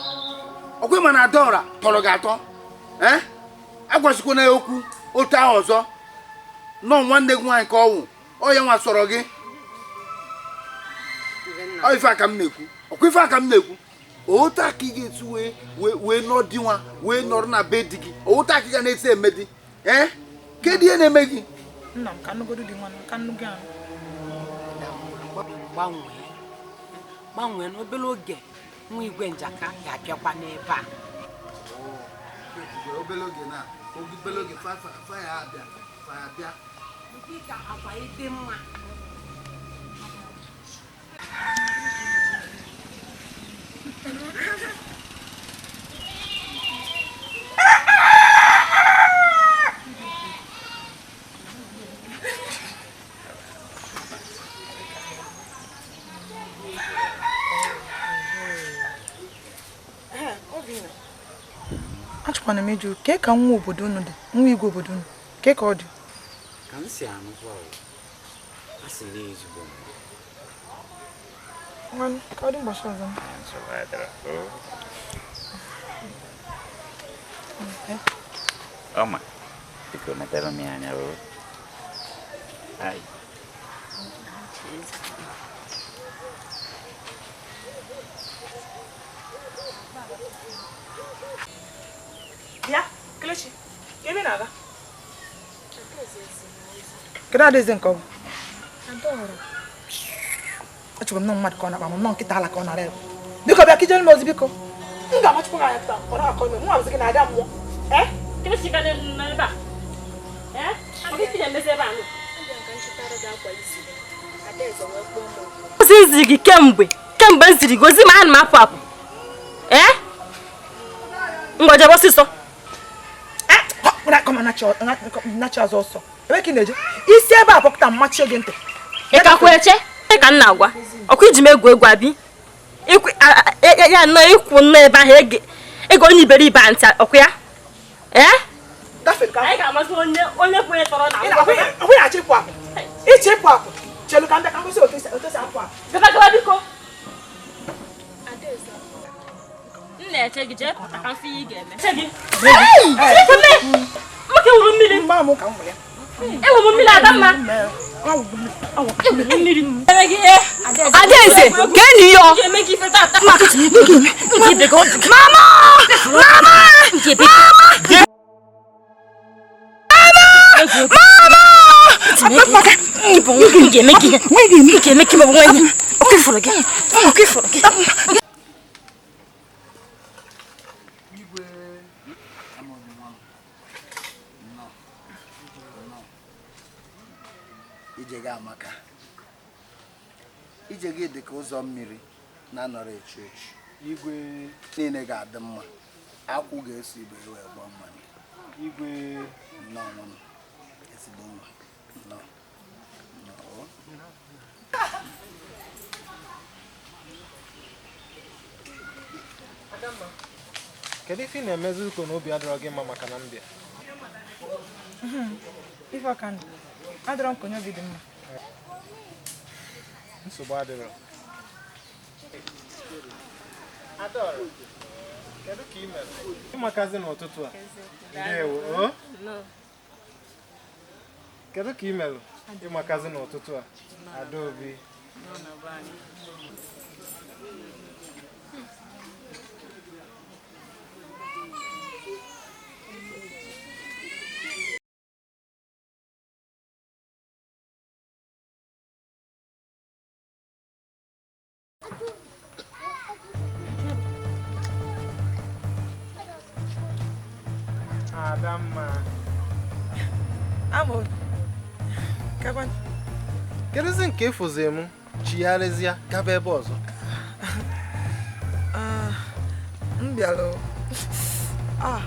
Ọkwa ịma na Adaọra tọrọ gị atọ. Agwazikwana ya okwu otu ahụ ọzọ. Nọ nwanne gị nwaanyị ka ọ wụ. Ọ ya nwa sọrọ gị. Ọ ife aka m na-ekwu. Ọkwa ife aka m na-ekwu. Otu aka ị ga-esi wee nọ di nwa wee nọrọ na be di gị. Otu aka ị ga na-esi eme di. Kedu ihe na-eme gị? Nna m ka nnụgodu dị nwa ka nnụ gị ahụ. Gbanwee n'obere oge nwa igwe njaka ga-abịakwa n'ebe a. Obere oge na obere oge fa ya abịa, fa ya abịa. Nke ka agwa dị mma. Achọkwana m ịjụ kee ka nwa obodo unu dị, nwa igwe obodo unu, kee ka ọ dị? Ka m si anụkwa o, a sị na ezigbo mma. Nwanne, ka ọ dị mbọchị ọzọ. Nsogbu adịrọ. Ọma, biko metere m ya anya o. Ai. Bịa, Kelechi, ka ebe ị na-aga? Kedu adaeze nke ọ bụ? Achọrọ m nnọọ mmadụ ka ọ na-akpa m nnọọ nkịta ala ka ọ nara ebe. Biko bịa ka ijere m ozi biko. M ga-amachukwu gị anya taa, ọ na-akọ ime, mụ abụzi gị na-ada mmụọ. Eh? Kelechi ga na ebe a. Eh? Ọ gị na-emezi ebe a nụ? Ozi nziri gị kemgbe m ziri gị ozi ma ana m apụ apụ. Eh? Ngwa jebe ọsịsọ. Nachi azụ ọsọ. Ebe ka ị na-eje? Isi ebe a pọkụta mmachie gị ntị. Ị kakwa eche? Ị ka m na-agwa. Ọkwa iji m egwu egwu abi? Ya nnọọ ịkwụ nnọọ ebe ahụ ege onye iberibe a ntị ọkwa ya? Eh? Anyị ga-amasị onye bụ onye tọrọ na Ọkwa ị na-achọ ịpụ apụ. Ịchọ ịpụ apụ. Chelu ka m bịa ka m gosi otu esi apụ apụ. Gaba gaba biko. M na-eche gị jee pụta ka m fụ ihe ị ga-eme. Eche gị. Nwoke wuru mmiri. Ewu m mmiri Adamma. Mmiri. Adaeze, kee na ihe ọ? Mama! Mama! Mama! Ije gị amaka. Ije gị dị ka ụzọ mmiri na-anọrọ echu echu. Igwe niile ga-adị mma. Akwụ ga-eso igbe wee gbọọ mmanụ. Igwe nnọọ nọ ezigbo nwa. Nnọọ. Nnọọ. Kedu ife ị na-emezi ụkọ na obi adịrọ gị mma maka na mbịa? Ife ọka ndụ. Adịrọ m ka onye obi dị mma. Nsogbu adịrọ. Adaora, kedu ka ị mere? Ịmakazi n'ụtụtụ a. Ndewo. O? Kedu ka ị mere? Ịmakazi n'ụtụtụ a. Adaobi. Adamma. Amo. Kaban. Kedụzi nke ịfụzi m chigharịzịa gaba ebe ọzọ? Ah, m bịara. Ah,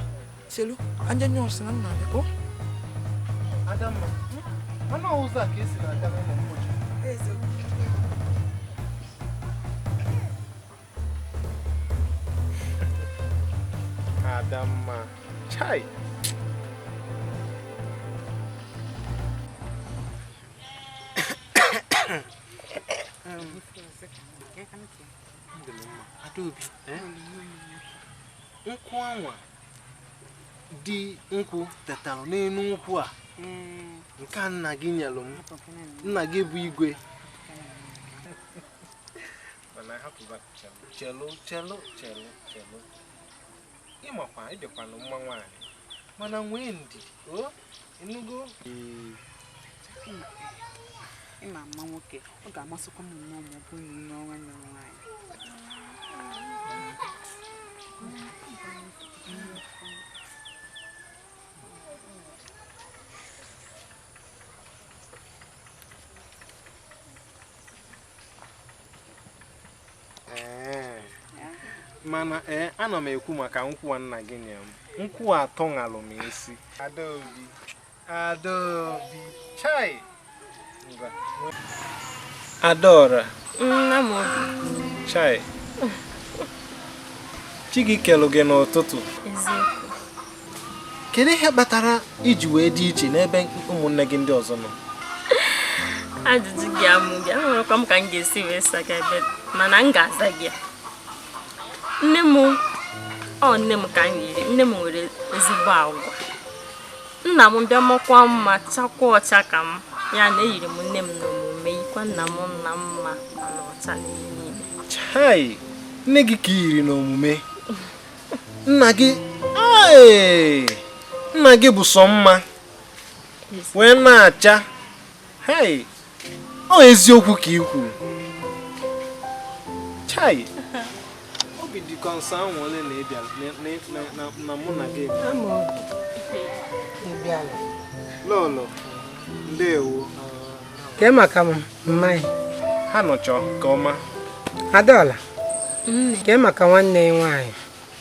chelu, anje nyọsị na m na-abịa. O? Adamma, mana ụzọ a ka esi na-aga n'ụlọ mkpochi. Eziokwu. Adamma, chai. Adaobi, nkwụ anwa dị nkwụ tetara n'elu nkwụ a nke a nna gị nyelụ m, nna gị bụ igwe. Chelu chelu chelu chelu, ịmakwa ịdịkwanụ mma nwaanyị, mana nwee ndidi o enugo. Ịma mma nwoke, ọ ga-amasịkwa m nnọọ ma ọ bụrụ na ọnwa nne m nwaanyị. Mana ee, ana m ekwu maka nkwụ a nna gị nye m. Nkwụ atọ ṅalụ m isi. Adaobi, Adaobi, chai. Ngwa. Adaora. Nna m. Chai. Chi gị kelụ gị n'ụtụtụ. Eziokwu. Kedu ihe kpatara iji wee dị iche n'ebe ụmụnne gị ndị ọzọ nọ? Ajụjụ gị amụ gị, ahụrụkwa m ka m ga-esi wee sa gị ebe, mana m ga-aza gị ya. Nne m, ọ nne m ka m yiri, nne m nwere ezigbo agwa. Nna m bịa makwa mma, chakwa ọcha ka m, ya na eyiri m nne m n'omume, yikwa nna m nna mma mana ọcha n'ihe niile. Chai, nne gị ka i yiri n'omume. Nna gị, nna gị bụ sọ mma wee na-acha. Hei, ọ eziokwu ka ị kwuru. Chai, obi dịkwa nsọ anwụle na ịbịa na mụ na gị. Lọlọ, ndewo. Kee maka mmanya? Ha nọchọ nke ọma. Adaọla, kee maka nwanne ya nwaanyị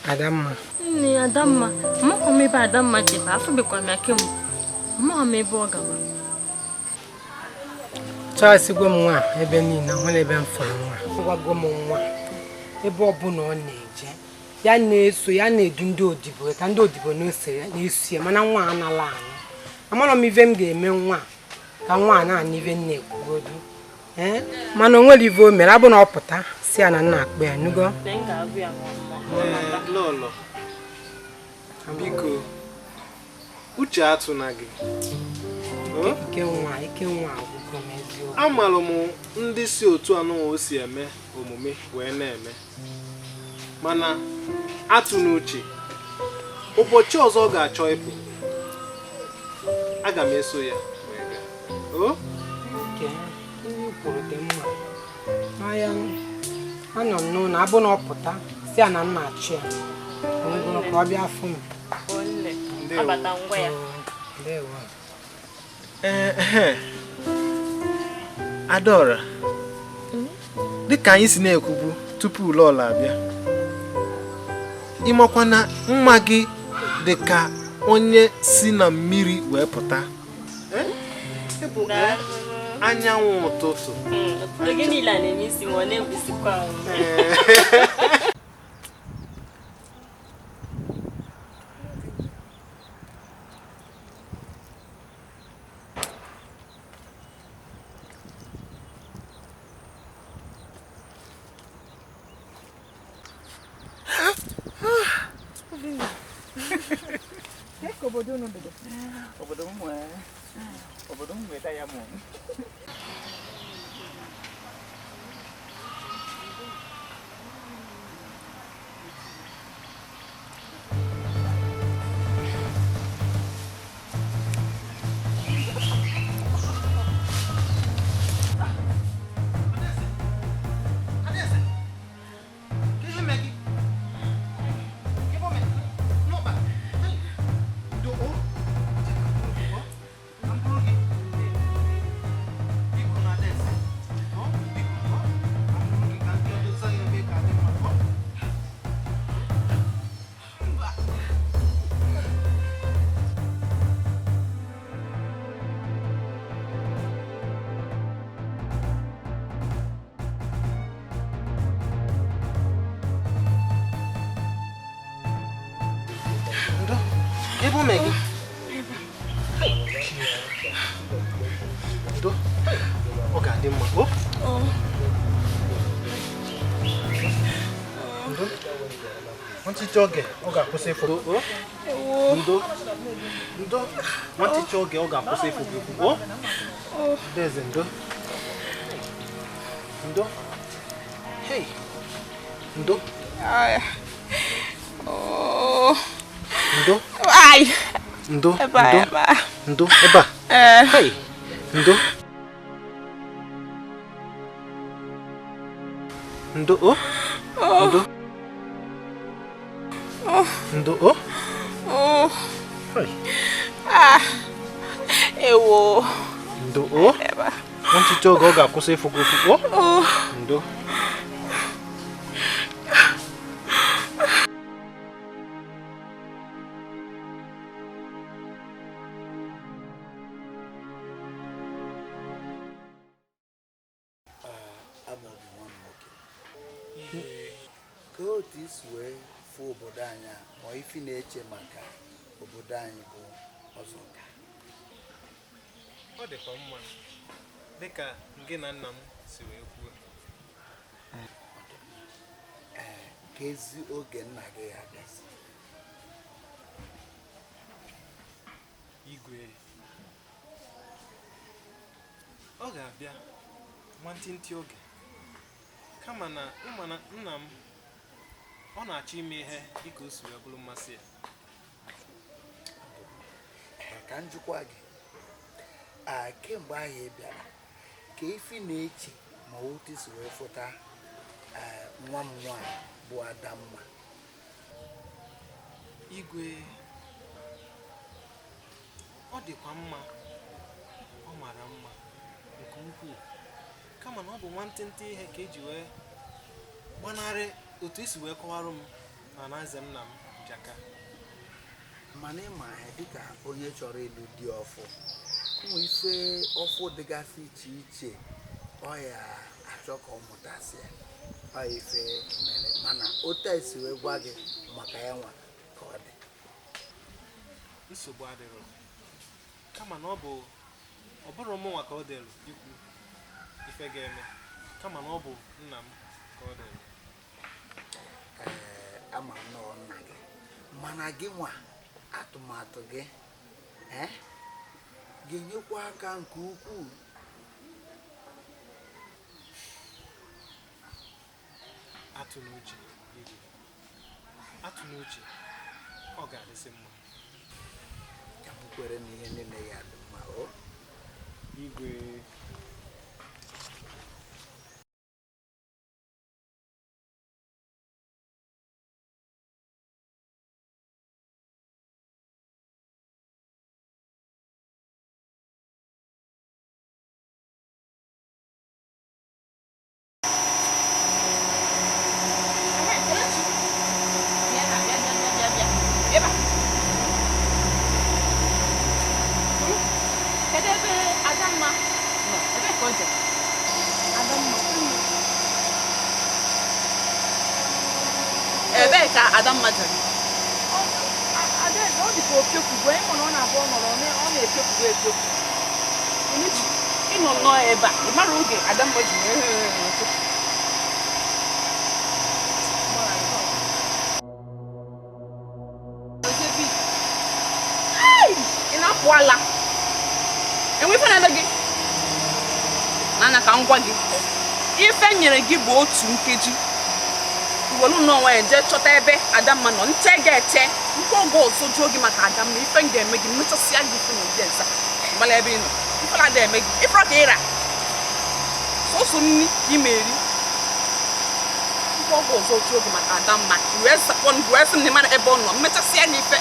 Adamma? Nne Adamma, amakwa m ebe Adamma jebe, afụbekwa m ya kemgbe. Amaghị m ebe ọ gaba. Chọọsịgwo m nwa ebe niile, nwere ebe m fụrụ nwa. Gwago m nwa ebe ọbụla ọ na-eje, ya na-eso ya na-edu ndị odibo ka ndị odibo na-eso ya na-eso ya, mana nwa anala anụ. Amara m ive m ga-eme nwa ka nwa a na-anụ ive m na-ekwugodu. Mana o nwere ive o mere, abụ na ọ pụta si ya na nna akpọ ya nugo. Lọlọ, biko, uche atụna gị. Ike nwa, ike nwa agwụgo m eziokwu. Amalụ m ndị si otu anụnwa o si eme omume wee na-eme, mana atụ n'uche, ụbọchị ọzọ ọ ga-achọ ịpụ, aga m eso ya wee gaa. O? Nke ihe kwuru dị mma. N'ahịa anọ m n'ụlọ, abụ na ọ pụta si ya na nna achị ya ka ọ bịa fụ m. Ndewo. Ee, Adaora, dịka anyị si na-ekwubu tupu Lọlọ abịa, ịmakwa na mma gị dị ka onye si na mmiri wee pụta. Anyanwụ ụtụtụ. Oge niile a na-eme isi ma ọ na-egbusikwa ahụ. Obodo m nweta ya mụ. Ọ ga-adị mma. Nwantịtị oge ọ ga-akwụsị ịfụ. Ndo. Ndo. Nwantịtị oge ọ ga-akwụsị ịfụ gị ụkwụ. Adaeze, ndo. Ndo. Hey. Ndo. Ndo. Ndo. Ndo. Ndo. Ebe a. Hey. Ndo. Ndo. O. Ndo. Ndo. O. Hey. Ewo. Ndo. O. Nwantịtị oge ọ ga-akwụsị ịfụ gị ụfụ. O. Ndo. Ka otu isi wee fụ obodo anyị a, ma ife na-eche maka obodo anyị bụ Ọzọka. Ọ dịkwa mma dịka gị na nna m si wee kwuo. Ee, ka ezi oge nna gị ya abịazi. Igwe, ọ ga-abịa nwantịntị oge, kama na ịma na nna m ọ na-achọ ime ihe dịka o si wee bụrụ mmasị ya. Ka m jụkwa gị, kemgbe ahụ ị bịara, ka ife na-eche ma otu si wee fụta nwa m nwaanyị bụ Adamma? Igwe, ọ dịkwa mma, ọ mara mma nke ukwuu, kama na ọ bụ nwantịntị ihe ka eji wee gbanarị otu esi wee kọwara m na na-aze m na m jaka. Mana ịma ya dịka onye chọrọ ịlụ di ọfụ, ụmụ ife ọfụ dịgasị iche iche ọ ya achọ ka ọ mụtasị ya, ọ ife mere, mana otu esi wee gwa gị maka ya nwa ka ọ dị. Nsogbu adịrọ, kama na ọ bụrụ mụnwa ka ọ dịrị ikwu ife ga-eme, kama na ọ bụ nna m ka ọ dịrị. Ee, ama m na ọ nna gị, mana gị nwa atụmatụ gị ga-enyekwa aka nke ukwuu. Atụ n'uche, Igwe, atụ n'uche, ọ ga-adịsị mma. Ka m kwere na ihe niile ya dị mma. O Igwe. Ebee ka Adamma jere? Adaeze, ọ dị ka opiokugbo, ịmụ na ọ na-abụ ọ nọrọ ọ na-epiokugbo epiokwu. Kelechi, ị nọ nnọọ ebe a, ị mara oge Adamma ji wee ị na-apụ ala. Enwe ife na-eme gị? Nana, ka m gwa gị, ife nyere gị bụ otu nkeji. Iwelu nnọọ nwanyị jee chọta ebe Adamma nọ, nche ga-eche nkwa oge ọzọ jụọ gị maka Adamma, ife m ga-eme gị mmechasịa gị ife na ụdị nza mara ebe ị nọ. Ife na-ada eme gị, ife ka ịra sọsọ nri ka ị ma-eri. Nkwa oge ọzọ jụọ gị maka Adamma, wee zakpọ ndụ wee sị m na ị mara ebe ọ nọ, mmechasịa gị ife.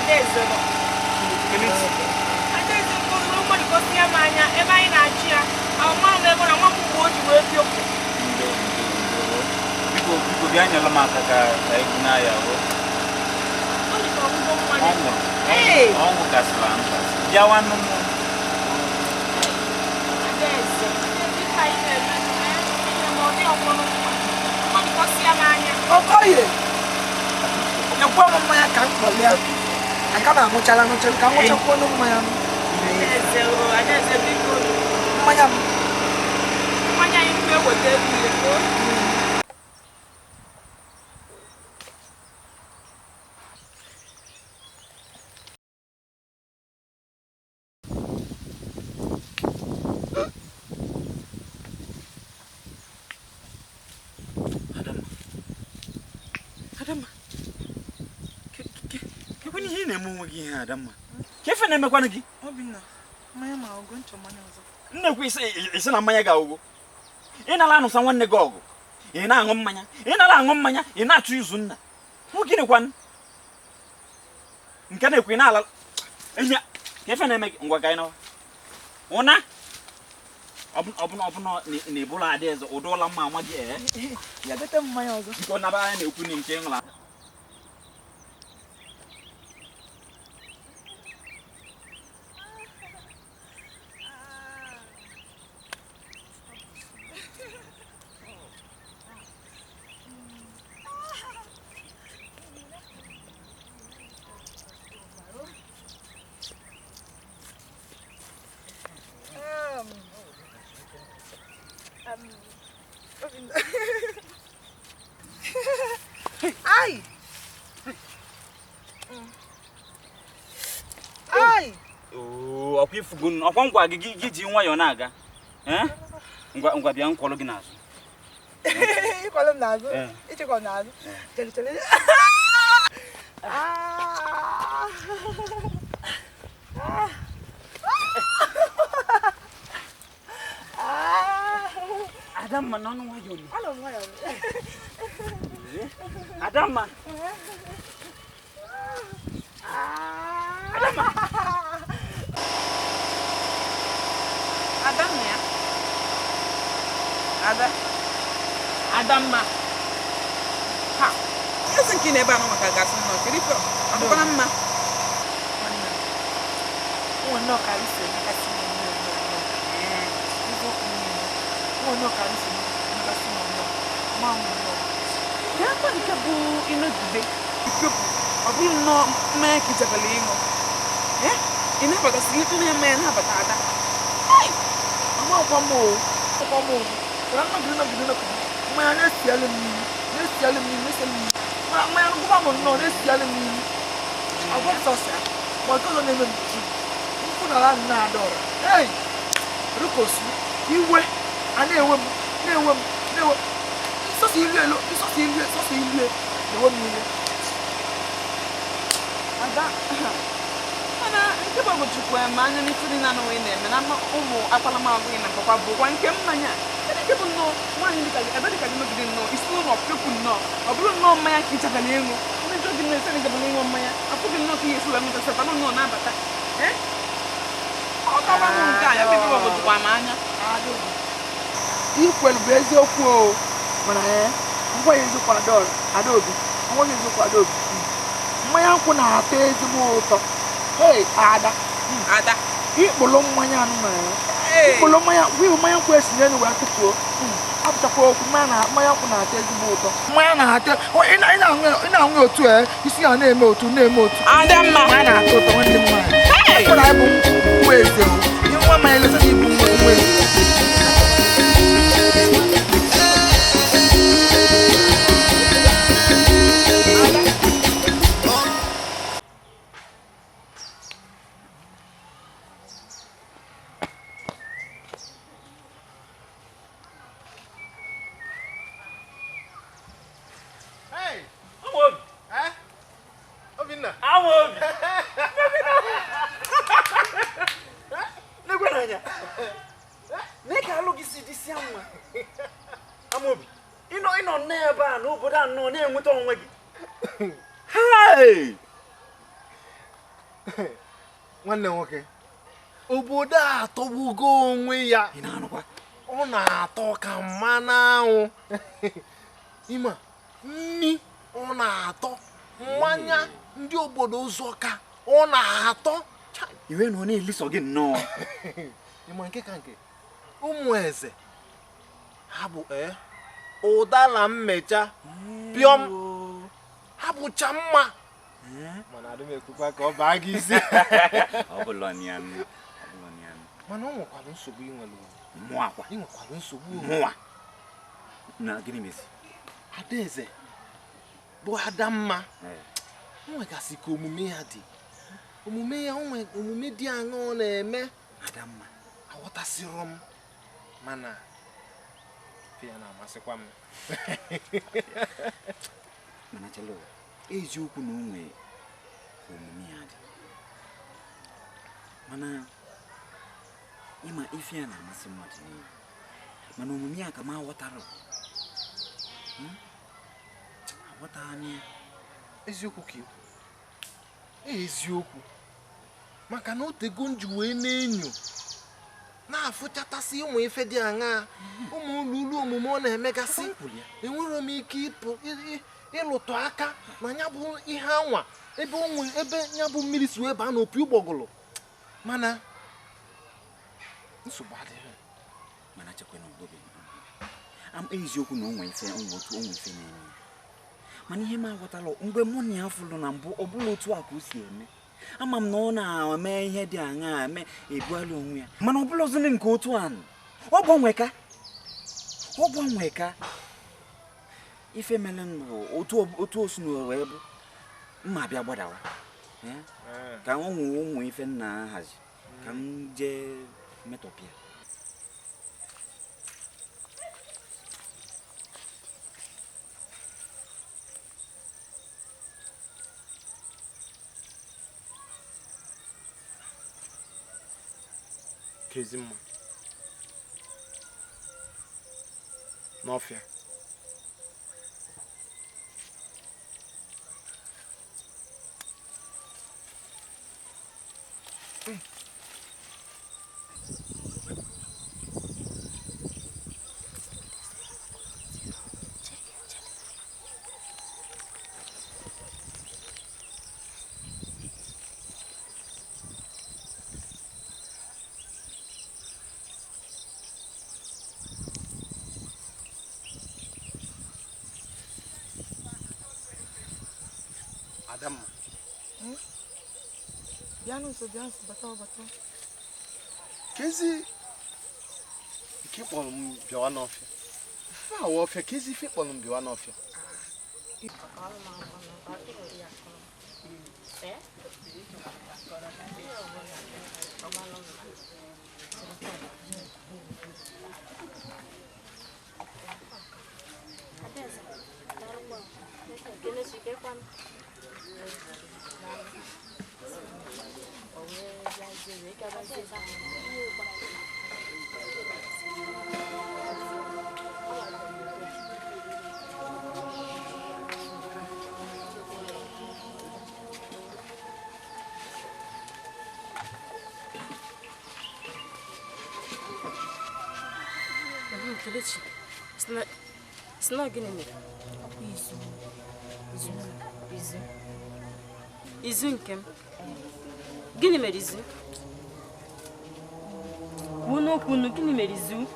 Adaeze nọ. Adaeze kpọrọ mmadụ gosi ya m anya ebe anyị na-achị ya. Ahụ m ebe na nwa m mgbe o ji wee piopụ. Biko biko bịa nyere m aka ka egwu na-aya o. Ọ dị ka ọgwụgwọ mmanya. Ọ nwụrụ. Ọ nwụkasịrị anwụkasị. Bịawanụ m. Adaeze, dịka anyị na-eme ma ọ dị ọgbọnọ mmadụ gosi ya m anya. Okoye! Nyekwa m mmanya ka m kpọlịa. Aka m anwụchala anwụchala ka m nwụchakwuo mmanya m. Adaeze o, Adaeze biko. Mmanya m. Mmanya anyị mgbe eweta ego ile. Adamma. Kekwe ihe na-eme onwe gị ihe Adamma. Ka efe na-emekwanụ gị? Obinna, mmanya ma ọgụ nchọ mmanya ọzọ. Nnekwu isi na mmanya ga-ọgụ. Ị nala anụsa nwanne gị ọgụ. Ị na-aṅụ mmanya. Ị nala aṅụ mmanya, ị na-achụ izu nna. Hụ gịnịkwanụ? Nke na-ekwu ị na-ala. Ihe ka efe na-eme gị ngwa ka anyị nawa. Ụna ọbụna na ebụla Adaeze ụdụọla mma ama gị ee. Ya gote mmanya ọzọ. Biko naba anya na-ekwu na nke ṅụla. Ai! Ai! Oo, ọkwa ifugo ọkwa ngwa gị gị ji nwayọọ na-aga. Ngwa ngwa bịa nkwọrọ gị n'azụ. Ịkwọrọ m n'azụ? Ịchịkọ m n'azụ? Chere chere. Adamma n'ọnụ nwayọọ. Anọ m nwayọọ. Adamma. Adamma. Adamma ya. Ada. Adamma. Ha. Esi nke na ebe anọ maka gasị nọ kedu ife ọ dịkwana mma. Ụmụ nnọọ ka anyị si emekasị m nnọọ nnọọ. Eziokwu niile. Ụmụ nnọọ ka anyị si emekasị m nnọọ. Ma m nnọọ. Bịakwa nke bụ ịnọgide ipiopụ ọ bụrụ nnọọ mmanya ka ijebele ịṅụ. Ị na-abatasị ihe mmanya na-abata ada. Amakwa m o. Amakwa m o. Ka nnọgide nnọgide nnọgide. Mmanya na-esialụ m n'ihu. Na-esialụ m n'ihu. Na-esialụ m n'ihu. Mmanya ngụba m nnọọ na-esialụ m n'ihu. Agwa m sọsọ ya. Ma nke ọzọ na-eme m mkpụ n'ala nna Adaọra. Ei! Rukosu, iwe a na-ewe m na-ewe m na-ewe m. Sọsọ ilu elu, sọsọ ilu, sọsọ ilu na-ewe m iwe. Ada, mana nke gbagwojukwara m anya n'ife dị na anụnwa ị na-eme na ụmụ akpalamagwa gị na nkakwa bụkwa nke mmanya. Kedu nke bụ nnọọ nwaanyị dịka gị ebe dịka gị nọgide nnọọ isi n'ụlọ pịọpụ nnọọ ọ bụrụ nnọọ mmanya ka ịchabala ịṅụ ndị jụọ gị na-ese na ịchabala ịṅụ mmanya afụ gị nnọọ ka ihe esi wee mụtasị banụ nnọọ na-abata. Ọ kọwa m nke a ya bụ ife gbagwojukwara m anya. Ikwelu bụ eziokwu o. Mana ngwa ya eziokwu Adaọra, Adaobi, ngwa ya eziokwu Adaobi. Mmanya nkwụ na-atọ ezigbo ụtọ. Hey, Ada. Ada. Ikpolo mmanya anụ na ya. Ikpolo mmanya, wee mmanya nkwụ esi n'elu wee tụfuo. Apụtakwa okwu mmanya nkwụ na-atọ ezigbo ụtọ. Mmanya na-atọ, ị na-aṅụ otu isi ya na-eme otu na-eme otu. Adamma. Mmanya na-atọ ụtọ nwanne m nwaanyị. Ekwela ịbụ nwa eze o. Nwa mmanya eleta na ịbụ nwa eze. Nwanne nwoke, obodo a atọgbugo onwe ya. Ọ na-atọ ka mmanụ anwụ. Ịma nni ọ na-atọ, mmanya ndị obodo ụzọka ọ na-atọ. Iwe na ọ na-eliso gị nnọọ. Ịma nke ka nke ụmụ eze ha bụ ụdara mmecha pịọm, ha bụcha mma. Mana adị m ekwukwa ka ọ baa gị isi. Mana ọ nwekwara nsogbu ị nwere. Ị nwekwara nsogbu. Na gịnị mezi? Adaeze bụ Adamma. O nwegasị ka omume ya dị. Omume ya omume dị aṅa ọ na-eme. Adamma. Aghọtasịrọ m mana ya na-amasịkwa m. Mana chelo, eziokwu na onwe omume ya dị. Mana ịma ife ya na-amasị mmadụ niile. Mana omume ya ka m aghọtara. Aghọtara m ya. Eziokwu ka ikwu. Eziokwu. Maka na otego nji wee na-enyo na-afụchatasị ụmụ ife dị aṅaa, ụmụ ụlọ omume ọ na-emegasị. Enwere m ike ịpụ ịlụtụ aka na ya bụ ihe anwa ebe ebe ya bụ mmiri si wee baa n'opi ụgbọgụlụ. Mana nsogbu adịghị. Mana chekwa na obodo am eziokwu na onwe ife onwe otu onwe ife na-eme. Mana ihe m aghọtala mgbe mụ na ya fụlụ na mbụ ọ bụla otu a ka o si eme. Ama m na ọ na-eme ihe dị aṅaa eme ebuala onwe ya. Mana ọ bụla ọzọ nke otu a ọ gbanwe ka ọ gbanwe ka ife mere m bụ otu o si wee bụ mma abịa gbadawa ka ọ nwee ụmụ ife nna hazi ka m jee metọpịa. Kezimma n'ọfịa. Adamma. Bịa nso, bịa nso, bata bata. Kezi nke kpọrọ m bịawa n'ọfịa. Ife awa ọfịa, kezi ife kpọrọ m bịawa n'ọfịa. Kelechi, sị na gịnị mere? Izu. Izu nke m. Gịnị mere izu? Kwuo n'okwu unu, gịnị mere izu?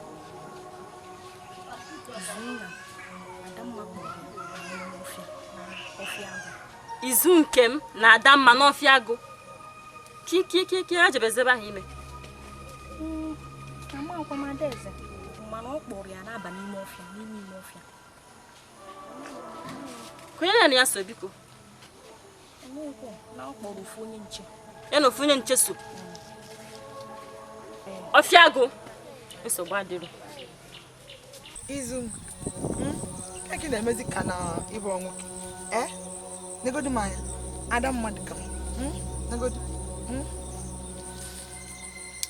Izu nke m na Adamma n'ọfịa agụ. Kikikiki a jebeze ebe ahụ ime. Amakwa m Adaeze, mana ọ kpọrọ ya n'aba n'ime ọfịa, n'ime ime ọfịa. Kụnyere na ya so biko. Na ọ kpọrọ ofu onye nche. Ya na ofu onye nche so. Ọfịa agụ nsogbu adịrị. Izu nke na-emezi ka na ịbụ nwoke. Negodi m anya, Adamma dị ka m. Negodi.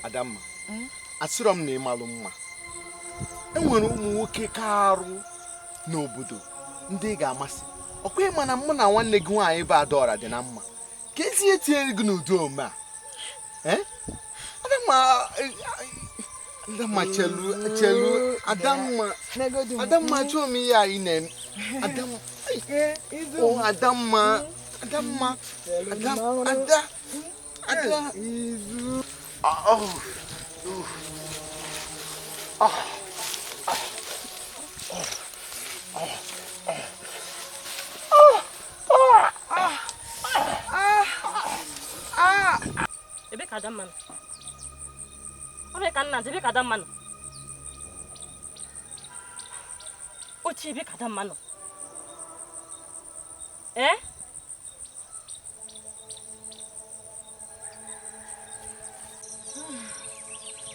Adamma, asịrọ m na ịmalụ mma. Enwere ụmụ nwoke ka arụ n'obodo ndị ị ga-amasị. Ọkwa ịma na mụ na nwanne gị nwaanyị bụ Adaọra dị na mma. Ka ezi etinyere gị n'udo ome a. Adamma, Adamma chelu chelu Adamma Adamma chọọ m ihe anyị na-eme. Adamma, oh Adamma, Adamma, Adam, Ada, Ada. Oh, oh, oh. Ebe ka Adamma nọ? Ọ bụ ka nna ebe ka Adamma nọ? Ochi ebe ka Adamma nọ? Eh?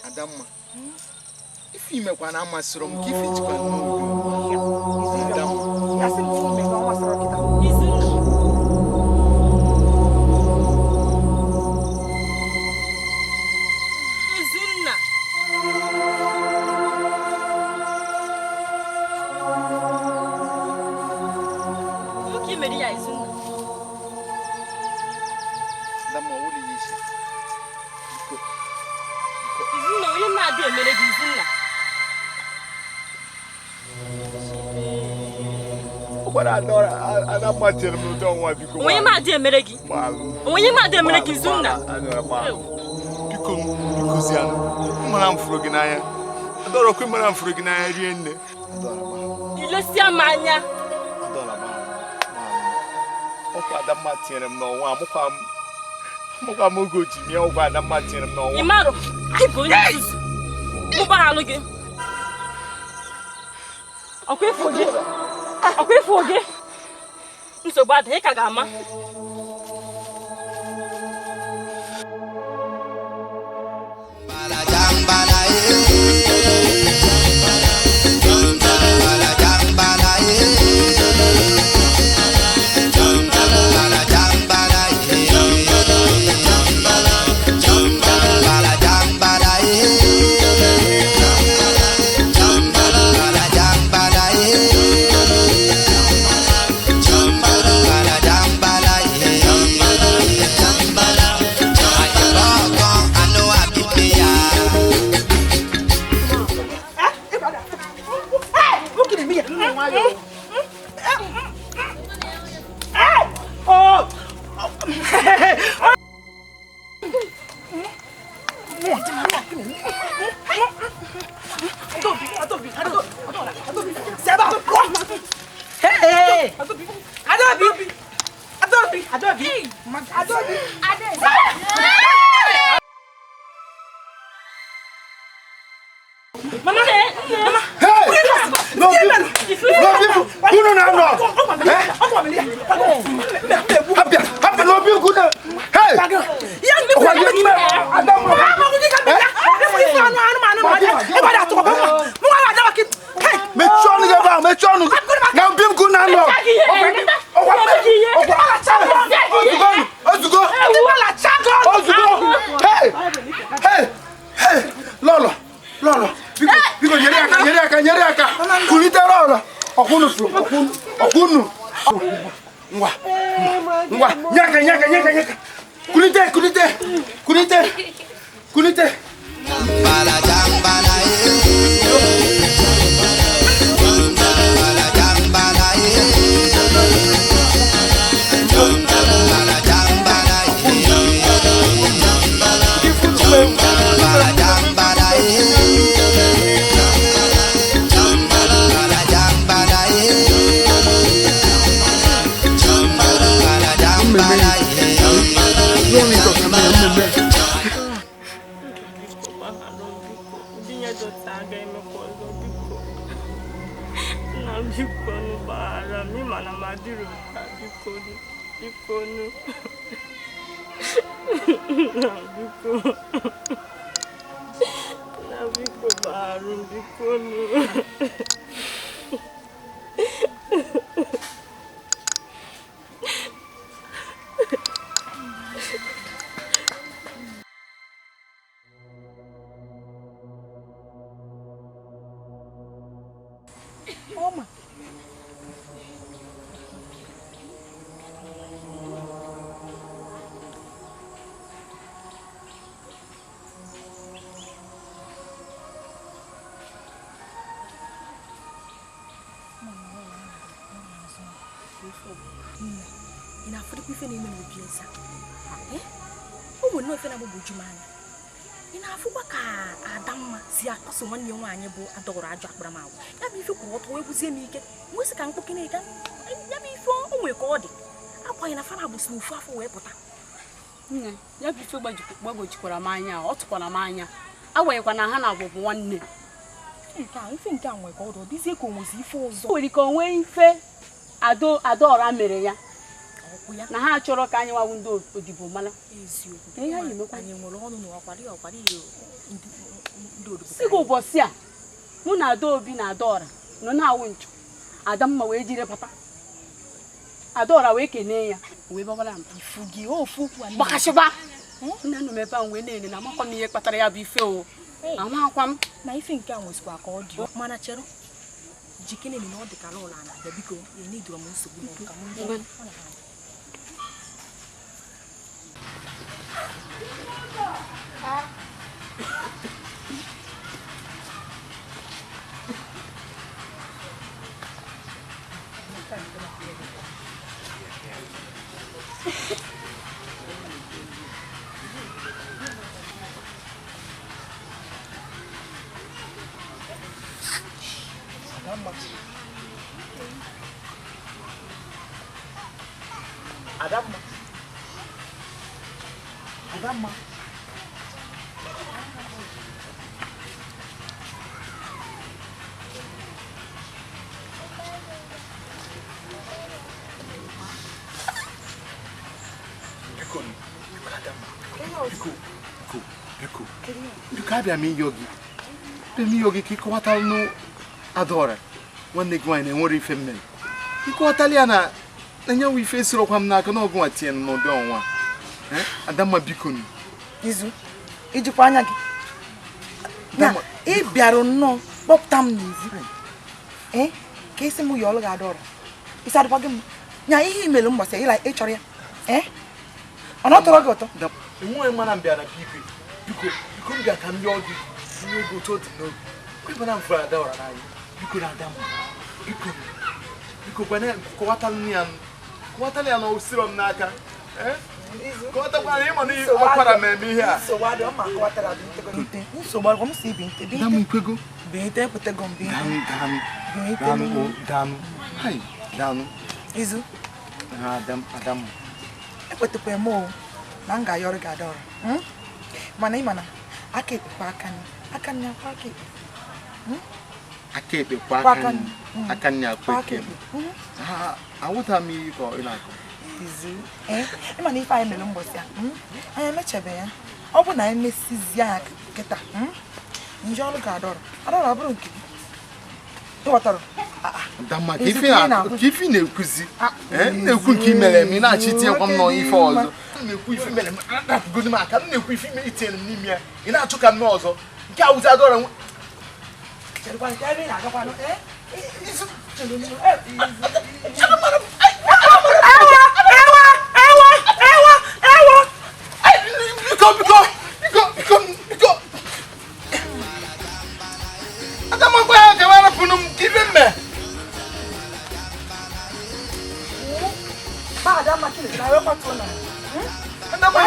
Adamma, ife imekwa na amasịrị m ka ife jikwa n'obi. Adamma. Izunna. Nwoke imeri ya Izunna. Adamma, ọ wụrụ ya isi. Biko. Izunna, onye na-adị emere gị Izunna. Adamma tinyere m n'ụdị ọnwa biko. Onye ma-adị emere gị? Onye ma-adị emere gị Izunna? Biko biko zianụ. Mara m fụrụ gị n'anya. Adọrọ kwe mara m fụrụ gị n'anya rie nne. Ilesia m anya. Ọkwa Adamma tinyere m n'ọnwa amụkwa m oge o ji mịa ọgwụ Adamma tinyere m n'ọnwa. Ị marụ, ị bụ onye nzuzu. Mụgbaghalụ gị. Ọkwa ịfụ gị. Ọkwa ịfụ gị. Nsogbu adịghị ka ga-ama. Nne, ị na-afụdịkwa ife na-eme n'obi eze a? O nwere nnọọ ife na-agbagwoju m anya. Ị na-afụkwa ka Adamma si akpaso nwanne ya nwaanyị bụ Adaọra ajọ akparamagwa. Ya bụ ife kwụrụ ọtọ wee gwuzie m ike. Nwesị ka mkpokene ka ya bụ ife o nwere ka ọ dị. Akwaghị na fana bụ si n'ofu afọ wee pụta. Nne, ya bụ ife gbagojikwara m anya, ọ tụkwara m anya. Agbanyeghịkwa na ha na-abụ bụ nwanne. Ife nke a nwere ka ọ dị, ọ dịzie ka o nwezi ife ọzọ. O nwere ike o nwee ife Adaọra mere ya. Na ha chọrọ ka anyị nwawu ndị odibo mara. Eziokwu. Ihe anyị emekwa. Anyị nwere ọnụ na ọkwari ọkwari ndị odibo. Siga ụbọchị a, mụ na Adaobi na Adaọra nọ na-awụ nchụ. Adamma wee jiri papa. Adaọra wee kenee ya, wee gbawara mba. Ifu gị ofu okwu a. Gbakasịba. Nna nọ m ebe ahụ wee na-ele na amakwa m ihe kpatara ya bụ ife o. Amakwa m. Na ife nke a nwezikwa ka ọ dị. Mana chere. Jikene na ọ dị ka ụlọ na-abịa biko, enidoro m nsogbu n'ụka m. Adamma. Adamma. Adamma. Biko, Adamma. Biko, biko, biko. Biko abịa m ịyọ gị. Abịa m ịyọ gị ka ịkọwatara nụ Adaọra nwanne gị nwaanyị na-enwere ife mmeri. Ịkọwatala ya na nyanwụ ife esirokwa m n'aka na ọgụ nwa tinye m n'ụdị ọnwa. Adamma biko nụ. Izu, ijikwa anya gị. Na ị bịara nnọọ kpọpụta m n'ezi. Ka isi m yọọ ọlụ gị Adaọra. Isi adịkwa gị mma. Nya ihe imelu m gbasara ịla ịchọrọ ya. Ọ na ọ tọrọ gị ụtọ? Enweghị mana m bịara biko biko biko m bịa ka m yọọ gị nye oge otu ọ dị n'obi. Kwe mana m fụrụ Adaọra n'anya. Biko na Adamma. Biko biko gwana kọwatalụ ya kọwatalụ ya na o siro m n'aka. Kọwatakwana ịma na akwara m eme ihe a. Nsogbu adị, ọ ma akọwatara gị nsogbu adị, m si bi nte bi. Adamma ikwego. Bi nte ekwetego m bi nte. Daalụ daalụ daalụ. Hai daalụ. Izu. Adamma. Ekwetekwa m o na m ga-ayọrọ gị Adaọra. Mana ị ma na aka ekpe kwa aka nne, aka nne akwa aka ekpe. Aka ekpe kwa aka nne, aka nne akwa aka ekpe. Awụta m ihe ka ị na-akọ. Izu, ị ma na ife anyị mere mbọsị a, anyị emechebe ya. Ọ bụ na anyị mesizie ya kịta, nje ọrụ gị Adaọra, Adaọra bụrụ nke gị. Ị ghọtara? Adamma, ka ife ị na-ekwuzi, na-ekwu nke i mere eme, ị na-achọ itinyekwa m n'ife ọzọ. M na-ekwu ife mere m, arapụgodu m aka, m na-ekwu ife itinyere m n'ime ya, ị na-achọ ka m mee ọzọ. Nke a wụzi Adaọra nwe. Biko, biko, biko, biko, biko. Adamma gwa ya ka m arapụnụ m ka ife m mee. Adamma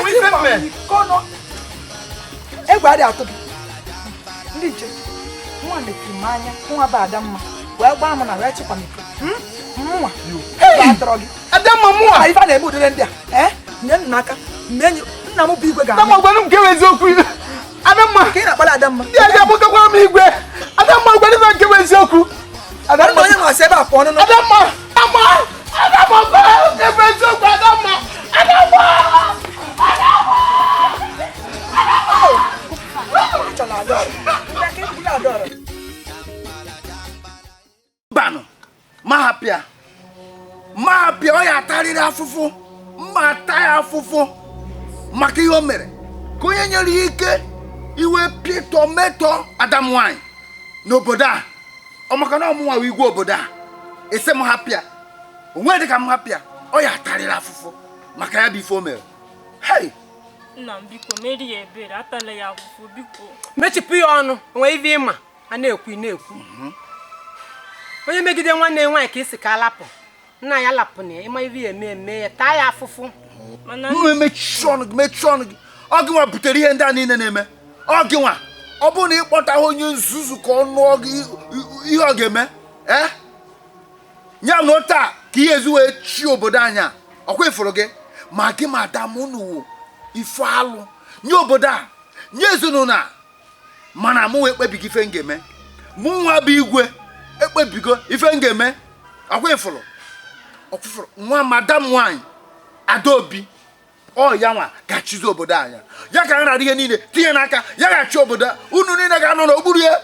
nwe ife m mee. Egwu adịghị atụ gị. Ndị nche, nwa letiri m anya, nwa bụ Adamma, wee gbaa m na wee chịkwa m iko. Mụnwa, egwu atọrọ gị. Adamma mụnwa! Ife a na-eme ụdịrị ndị a, nye m n'aka, nna m bụ igwe ga-ama. Adamma gwanụ m nke bụ eziokwu. Adamma! Ka ị na-akpali Adamma. Ndị a ga-akpọtakwara m igwe. Adamma gwanụ m nke bụ eziokwu. Adamma onye nwa sị ebe a pụọ nụnụ. Adamma! Adamma! Adamma gwanụ m nke bụ eziokwu. Adamma! Adamma! Adamma! Adamma! Mbanụ, mahapịa mahapịa ọ ya atarịrị afụfụ mma ata ya afụfụ maka ihe o mere ka onye nyere ya ike iwe pịtọ metọ Adam nwanyị n'obodo a ọ maka na ọmụnwa wụ igwe obodo a ese m hapịa onwe dị ka m hapịa ọ ya atarịrị afụfụ maka ya bụ ife o mere. Hei! Nna m biko meri ya ebere atala ya afụfụ biko. Mechipụ ya ọnụ onwe ife ịma a na-ekwu na-ekwu. Onye megide nwanne nwaanyị ka isi ka alapụ Nna ya lapụ na ịma ivi eme eme ya taa ya afụfụ. Mma mechie ọnụ gị mechie ọnụ gị. Ọ gị nwa butere ihe ndị a niile na-eme. Ọ gị nwa. Ọ bụrụ na ị kpọtaghị onye nzuzu ka ọ nụọ gị ihe ọ ga-eme. Ee? Ya na taa ka ihe ezu wee chi obodo anyị a. Ọkwa ifuru gị. Ma gị ma ada m unu wụ ife alụ nye obodo a nye ezinụlọ a. Mana mụ wee kpebigo ife m ga-eme. Mụ nwa bụ igwe ekpebigo ife m ga-eme. Ọkwa ifuru. Ọkwụfụrụ nwa madam nwaanyị Adaobi ọ ya nwa ga-achịzi obodo anyị. Ya ka nrara ihe niile tinye n'aka ya ga-achị obodo unu niile ga-anọ n'okpuru ya.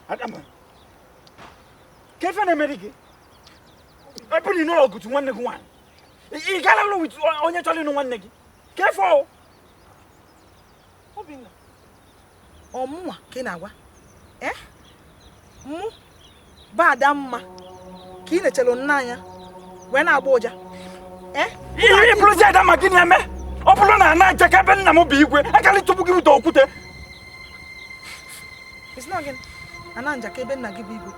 Adama, ka ife na-emeri gị? Ebe na ị nọrọ ọgụtụ nwanne gị nwaanyị, ị gara lụ onye chọrọ ịnụ nwanne gị? Ka ife ọ? Obinna, ọ mụnwa ka ị na-agwa? Mụ bụ Adamma ka ị na-echere nna anya wee na-agba ụja. Ihe bụrụzi Adamma gị na-eme? Ọ bụrụ na ana aja ka ebe nna m bụ igwe, agala ịtụgbu gị ụda okwute. Isi na gịnị? Ana nja ka ebe nna gị bụ igwe.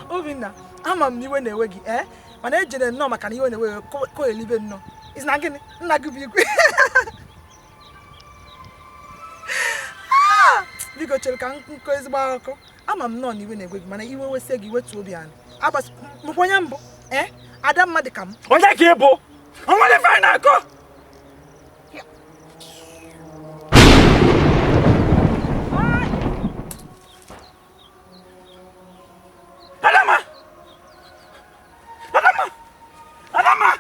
Obinna, ama m na iwe na-ewe gị, mana ejere nnọọ maka na iwe na-ewe gị ko elibe nnọọ. Isi na gịnị? Nna gị bụ igwe. Biko chere ka nkọ ezigbo akụkọ. Ama m nnọọ na iwe na-ewe gị, mana iwe wesie gị wetuo obi anyị. Mụkwa onye mbụ, Adamma dị ka m. Onye ka ị bụ? O nwere ife anyị na-akọ? Adamma! Adamma! Adamma!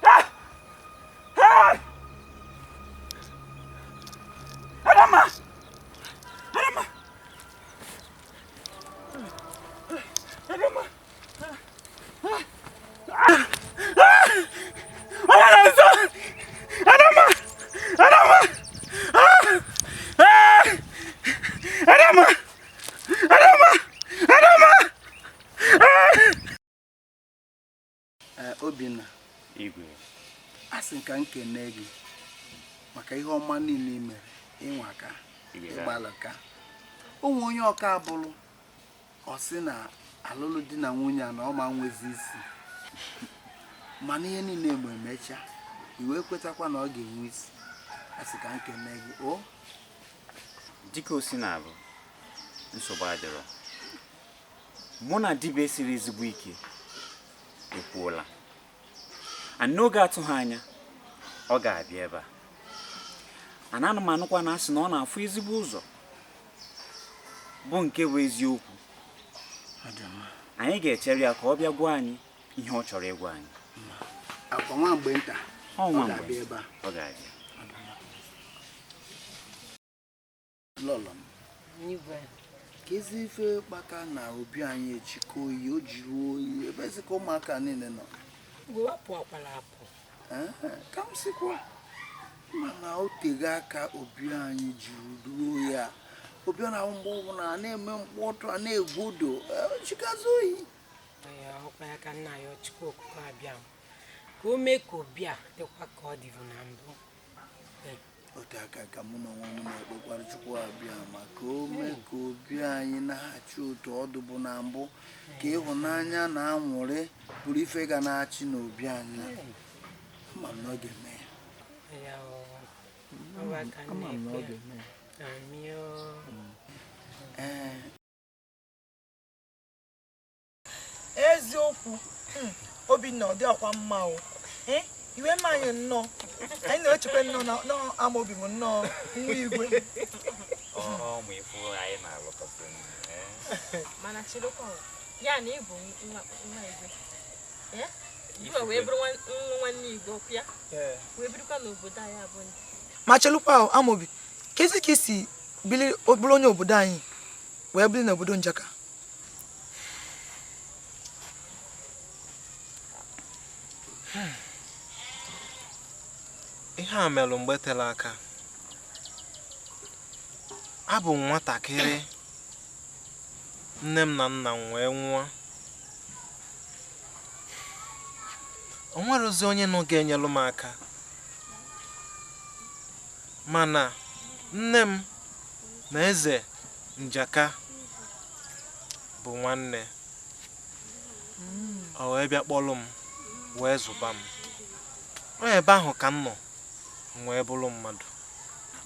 Ah! Ah! Adamma! Adamma! Adamma! Ah! Ah! Adamma! Adamma! Ah! Ah! Adamma! Adamma! Adamma! Ah! Obinna, Igwe, a sị ka m kene gị maka ihe ọma niile i mere ịnwa aka ịgbalịka. Onwe onye ọka abụrụ ọ sị na alụlụ di na nwunye a na ọ ma nwezi isi, mana ihe niile ma emecha i wee kwetakwa na ọ ga-enwe isi. A sị ka m kene gị. O dịka o si na-abụ nsogbu adịrọ, mụ na dibịa siri ezigbo ike ekwuola and n'oge atụghị anya ọ ga-abịa ebe a. Ana anụmanụkwa na asị na ọ na-afụ ezigbo ụzọ bụ nke bụ eziokwu. Anyị ga-echere ya ka ọ bịa gwa anyị ihe ọ chọrọ ịgwa anyị. Akwa nwa mgbe nta ọ ọ ga-abịa ebe a. Ọ ga-abịa. Lọlọ m, ka ezi ife kpata na obi anyị ejikọ oyi o jiri oyi ebe ezi ka ụmụaka niile nọ. Apụ akwala apụ. Ka m sịkwa mana o tego aka obi anyị jiri ruo ya. Obi na-ahụ mgbe ọbụla a na-eme mkpọtụ a na-egwu udo chikazi oyi. Ọkwa ya ka nna ya Chukwu Okike abịa ka o mee ka obi a dịkwa ka ọ dịbu na mbụ. Otu aka ka mụ na onwe m na-ekpekwara Chukwu abịa ma ka o mee ka obi anyị na-achị otu ọdụ bụ na mbụ, ka ịhụnanya na anwụrị bụrụ ife ga na-achị n'obi anyị. Ama m na ọ ga-eme ya. Ama m na ọ ga-eme ya. Ee. Eziokwu, Obinna ọ dị ọkwa mma o. Iwe mma anyị nnọọ. Anyị na-echekwa nnọọ na Amaobi bụ nnọọ nwa igwe. Ụmụ ifu anyị na-alụkọsị. Mana chilụkwa ya na ịbụ nwa igwe. Igwe wee bụrụ nwa nwanne igwe ọkụ ya. Wee birikwa n'obodo anyị abụọ. Ma chelụkwa Amaobi, kezi ka isi bụrụ onye obodo anyị wee biri n'obodo Njaka? Ihe a melụ mgbe tere aka. Abụ m nwatakịrị, nne m na nna m wee nwụọ. O nwerezi onye nọ ga-enyelụ m aka. Mana nne m na eze Njaka bụ nwanne. Ọ wee bịa kpọrọ m wee zụba m. Ọ ebe ahụ ka m nọ m wee bụrụ mmadụ.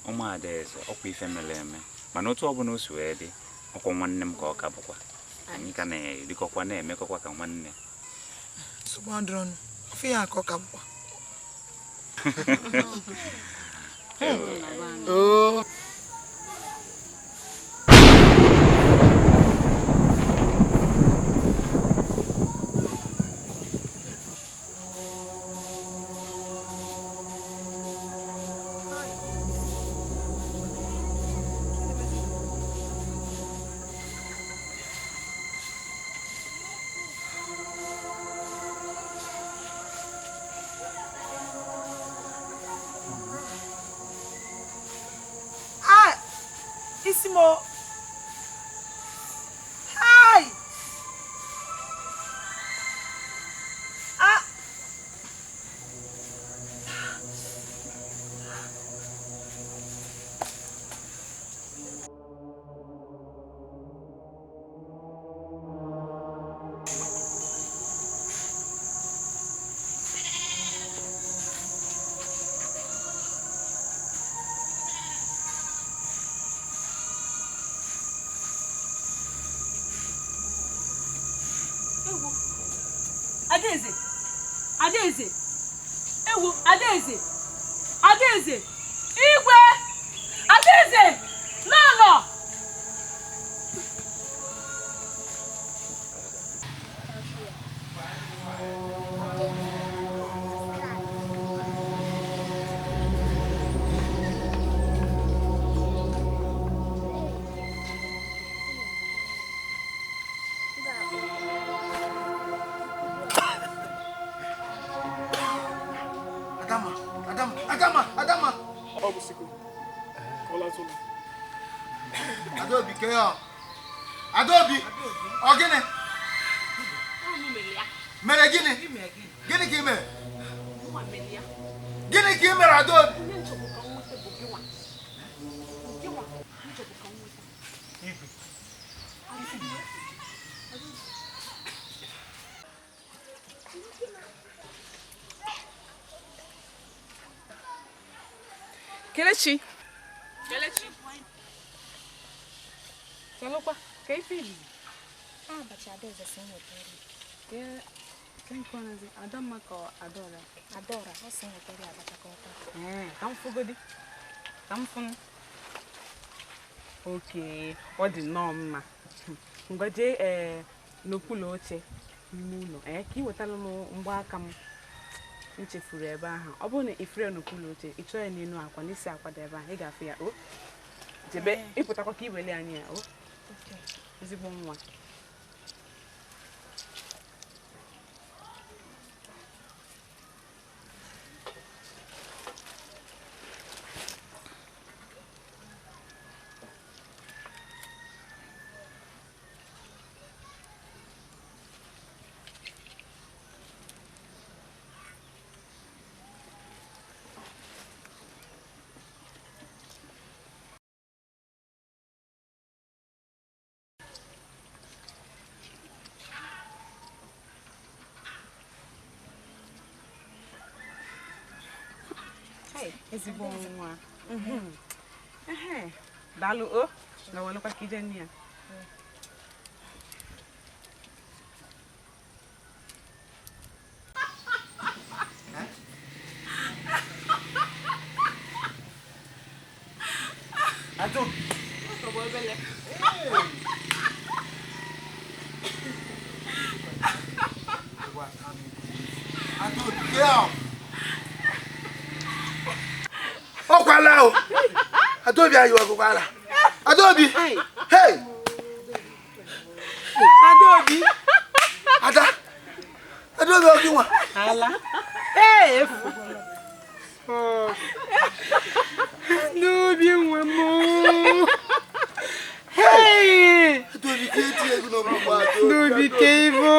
Ụmụada eze, ọkwa ife mere eme mana otu ọbụla o si wee dị, ọkwa nwanne m ka ọ ka bụkwa. Anyị ka na-erikọkwa na-emekọkwa ka nwanne. Nsogbu adịrọnụ, ofe ya ka ọ ka bụkwa. Isimo. Hi. Ah. Adaeze! Adaeze! Ewo, Adaeze! Adaeze! Igwe! Adaeze! Lọlọ! Adama. Adaobi ke ya. Adaobi. Ọ gịnị? Mere gịnị? Gịnị ka ị mere? Gịnị ka ị mere Adaobi? Kelechi. Kelechi. Chelụkwa, ka ife ili. Abacha Adaeze si m wetara. Ke Adamma ka Adaora. Adaora, ọ si m wetara abacha ka ọ taa. Ka m fụgodi. Ka m fụnụ. Oke, ọ dị nnọọ mma. Ngwa jee n'okpuru oche n'ime ụlọ ka ị wetara m mgbaaka m m chefuru ebe ahụ. Ọ bụrụ na ị fere n'okpuru oche, ị chọọ ya n'elu akwa n'isi akwa dị ebe ahụ, ị ga-afụ ya o. Jebe, ịpụtakwa ka i wele anyị ya o. Ezigbo nwa. Ezigbo nwa. Daalụ o, na welụkwa ka ije nne ya. Adaobi. Adaobi. Ọkwala o. Adaobi ayi ọgụgwala. Adaobi. Hey. Adaobi. Ada. Adaobi ogi nwa. Ala. Ee efu. Adaobi nwa m. Hey. Adaobi ke eti egwu n'ogbugbu Adaobi. Adaobi ke ibo.